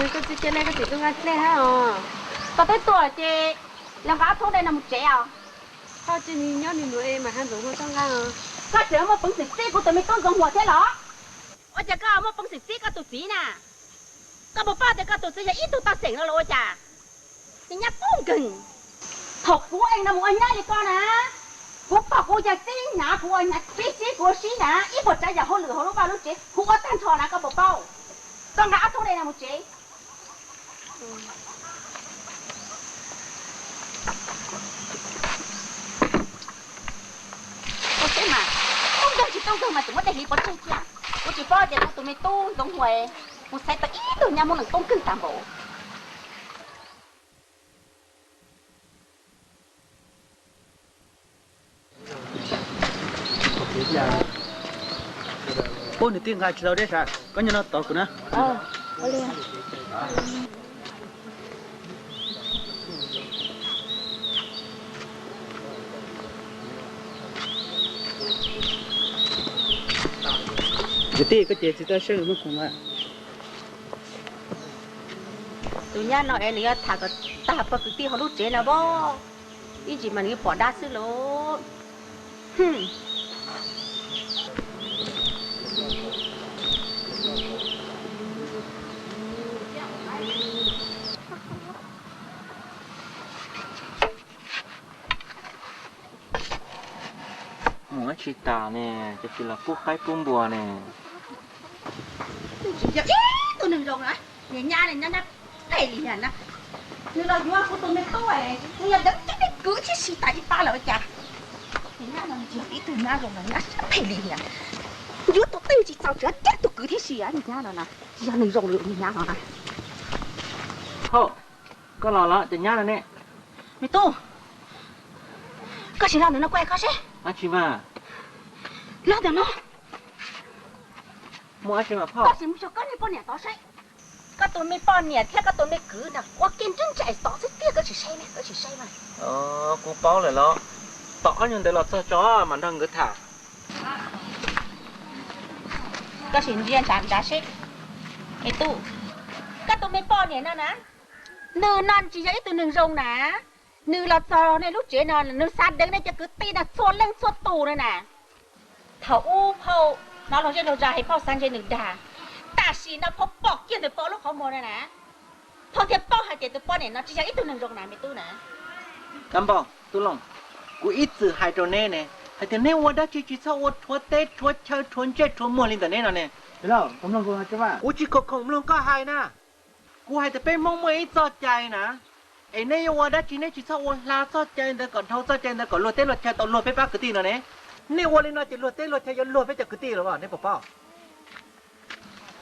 Koj txiv cia li koj txiv tuaj nqa dej hab os. Koj twb tuaj ces los nqa ob thoob dej no mus tsev os. Koj cia li nyob nws nua es mam hab Ntxoov Huas tuaj nqa os. Koj tseem muaj peev xwm txib kuv tus me tub Ntxoov Huas thiab los? Ua cas koj muaj peev xwm txib koj tus txiv na? Koj puas paub tias koj tus txiv yog ib tug tag xeem no los ua cas? Nws nyab poob nkeeg. Thaum kuv ees no mus ua nyab li koj na, kuv pom kuv yawg txib hnav kuv ua hnav, sib sib kuv ua sib na, ib puas tsav yam hauj lwm hauv lub vaj lub tsev kuv ua tag nrho na, koj puas paub? Koj nqa ob thoob dej no mus tsev. Ua teb mas, tub nkeeg tsis tub nkeeg mas tseem muab dej hliv pov tseg thiab. Kuv tsis paub tias kuv tus me tub Ntxoov Huas mus xaiv tau ib tug nyab muaj neeg poob nkeeg tag npaum. Pub nws tij nqa tsis tau dej sav, koj nyob no tos kuv na. Kwv tij, koj ces txiv toj siab muaj khoom lawm. Tus nyab no es nws yuav tham kom tag pog kwv tij hauv lub tsev no as. Ib ntsis mas nws yuav pom dab xwb lauj. Mus dab tsi tas ne, ces tsis los pub qaib pub npua ne. Tsis yog ib tug neeg zoo na, niag nyab ne nyob nyab phem li na. Nws los yuav kuv tus me tub, nws yog deev cov me kwv thiab si tas ib pab lawm ua cas. Niag nyab no tsis yog ib tug nyab zoo na, nyab phem li na. Yuav tus twg tsis txaus tseem deev tus kwv thiab si, niag nyab no na, tsis yog neeg zoo li niag nyab no na. Hauj, koj los los ces nyab no ne. Me tub, koj tsis los ntawm no kuv hais koj seb. Dab tsi mas? Los ntawm no. Muaj dab tsi mas phauj? Koj sim mus xyuas koj niag poj niam tod seb. Koj tus me poj niam thiab koj tus me kwv ntawd ua ke nrheb ntsais tod xwb tiag, koj tsis saib, koj tsis saib mas. Kuv paub lawm los, tos ob nyuag ntawd los txog tso mam nrog nkawd tham. Koj sim ntsia ntshav ntshav seb. Me tub, koj tus me poj niam no na, nws no tsis yog ib tug neeg zoo na. Nws los txog nej lub tsev no nws xav deev nej cov kwv tij no txhua leej txhua tus no na. Thaum ub phauj hnov luag zej luag zos hais phauj xav ntshe nws dag, tam sim no phauj pom kiag ntawm phauj lub qhov muag no na, phauj thiaj paub hais tias tus poj niam no tsis yog ib tug neeg zoo na me tub na. Kab Npauj, Tub Looj, kuv ib txwm hais rau neb ne, hais tias neb ua dab tsi tsis txhob ua rhuav teb rhuav chaw rhuav ntsej rhuav muag li ntawm neb no ne. Kuv tsis khoom khoom mloog koj hais na. Kuv hais tias peb Hmoob muaj ib txoj cai na, es neb yuav ua dab tsi neb tsis txhob ua hla txoj cai ntawd kom dhau txoj cai ntawd kom luag teb luag chaw tau luag peb pab kwv tij no ne. Neb ua li no ces luag teb luag chaw yuav luag peb cov kwv tij los neb puas paub?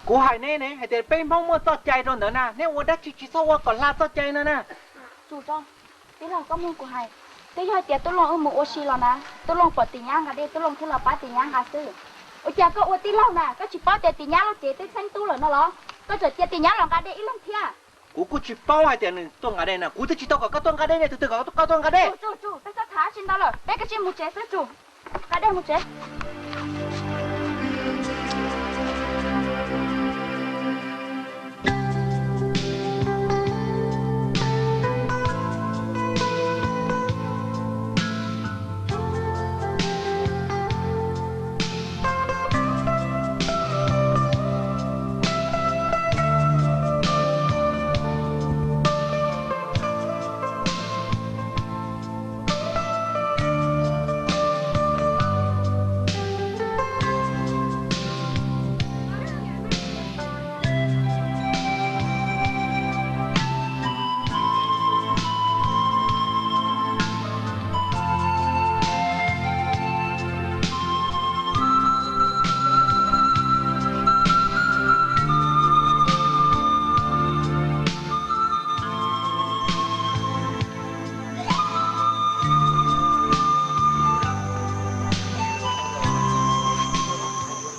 Kuv hais neb ne, hais tias peb Hmoob muaj txoj cai rau ntawd na, neb ua dab tsi tsis txhob ua kom hla txoj cai no na. Tij laug, koj mloog kuv hais, twb yog hais tias Tub Looj wb mus ua si los na, Tub Looj pom Tis Nyab nqa dej Tub Looj thiaj los pab Tis Nyab nqa xwb. Ua cas koj ua tij laug na koj tsis paub tias Tis Nyab lub cev twb txheeb tub lawm no los? Koj tseem cia Tis Nyab los nqa dej ib leeg thiab. Kuv kuj tsis paub hais tias nws tuaj nqa dej na, kuv twb tsis tau kom koj tuaj nqa dej ne, tus twg kom koj tuaj nqa dej? Tsum, tsum, peb txhob tham dab tsi ntau lawm, peb kav tsij mus tsev xwb, tsum, nqa dej mus tsev.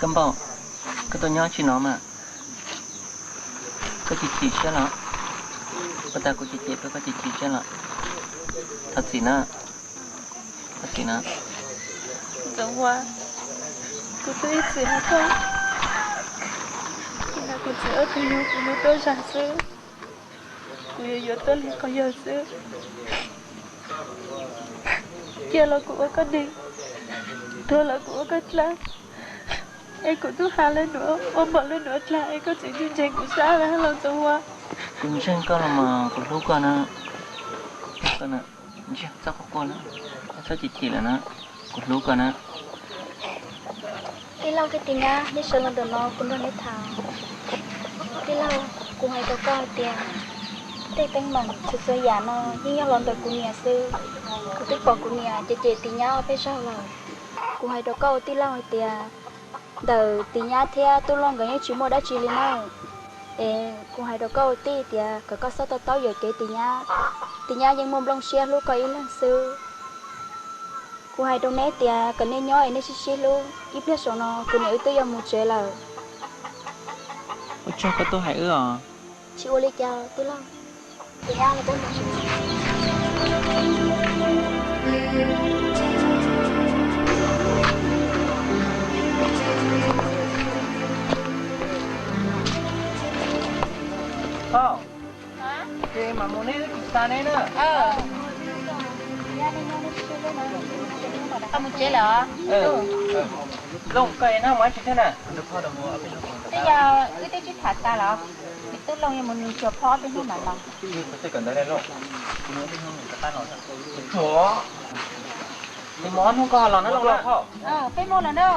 Npaum, koj tuaj nyob tsis no mas koj chim chim siab los? Ua cas kuv cem cem koj, koj chim chim siab los? Thov txim na, thov txim na. Ntxoov Ua, kuv twb ib txwm hais koj, kuv txiv ob tug yug kuv mus tuaj zag xwb, kuv yuav yuav tuaj lig qhov yawg xwb. Ciaj los kuv ua koj neeg, tuag los kuv ua koj dlab, es kuv twb has lawv nuav ua npaum lawv nuav dlab es koj tseem tsis ntseeg kuv sab los Ntxoov Ua. Kuv ntseeg koj los mas kuv hlub koj na. Ntsia txhob quaj quaj na, txhob chim chim lawm na, kuv hlub koj na. Tij laug thiab tij nyab, neb sawv los ntawm no kuv nrog neb tham. Tij laug, kuv hais rau koj hais tias tej teeb meem txhua txhua yam no yeej yog los ntawm kuv niam xwb. Kuv twb pom kuv niam cem cem tij nyab ob peb zaug lawm. Kuv hais rau koj ua tij laug hais tias ntawm tij nyab thiab tub Looj nkawd yeej tsis muaj dab tsi li na. Es kuv hais rau koj ua tij tias kom koj txhob to taub yuam kev tij nyab, tij nyab yeej muaj nplooj siab hlub koj ib leeg xwb. Kuv hais rau neb tias kom nej nyob es nej sib sib hlub, ib pliag saum no kuv niam wb twb yuav mus tsev lawm. Ua tsaug koj tuaj hais wb os. Tsis ua li cas tij laug. Ces mam mus, neb twb tsis tas neb na. Koj mus tsev lawm os? Looj, koj es nag mus dab tsi thiab na? Twb yog wb twb sib tham tas los, tub Looj yuav mus nws tsuag phob peb hnub mam los. Nws mus ob hnub koj ho los na Looj na. Peb mus lawm na.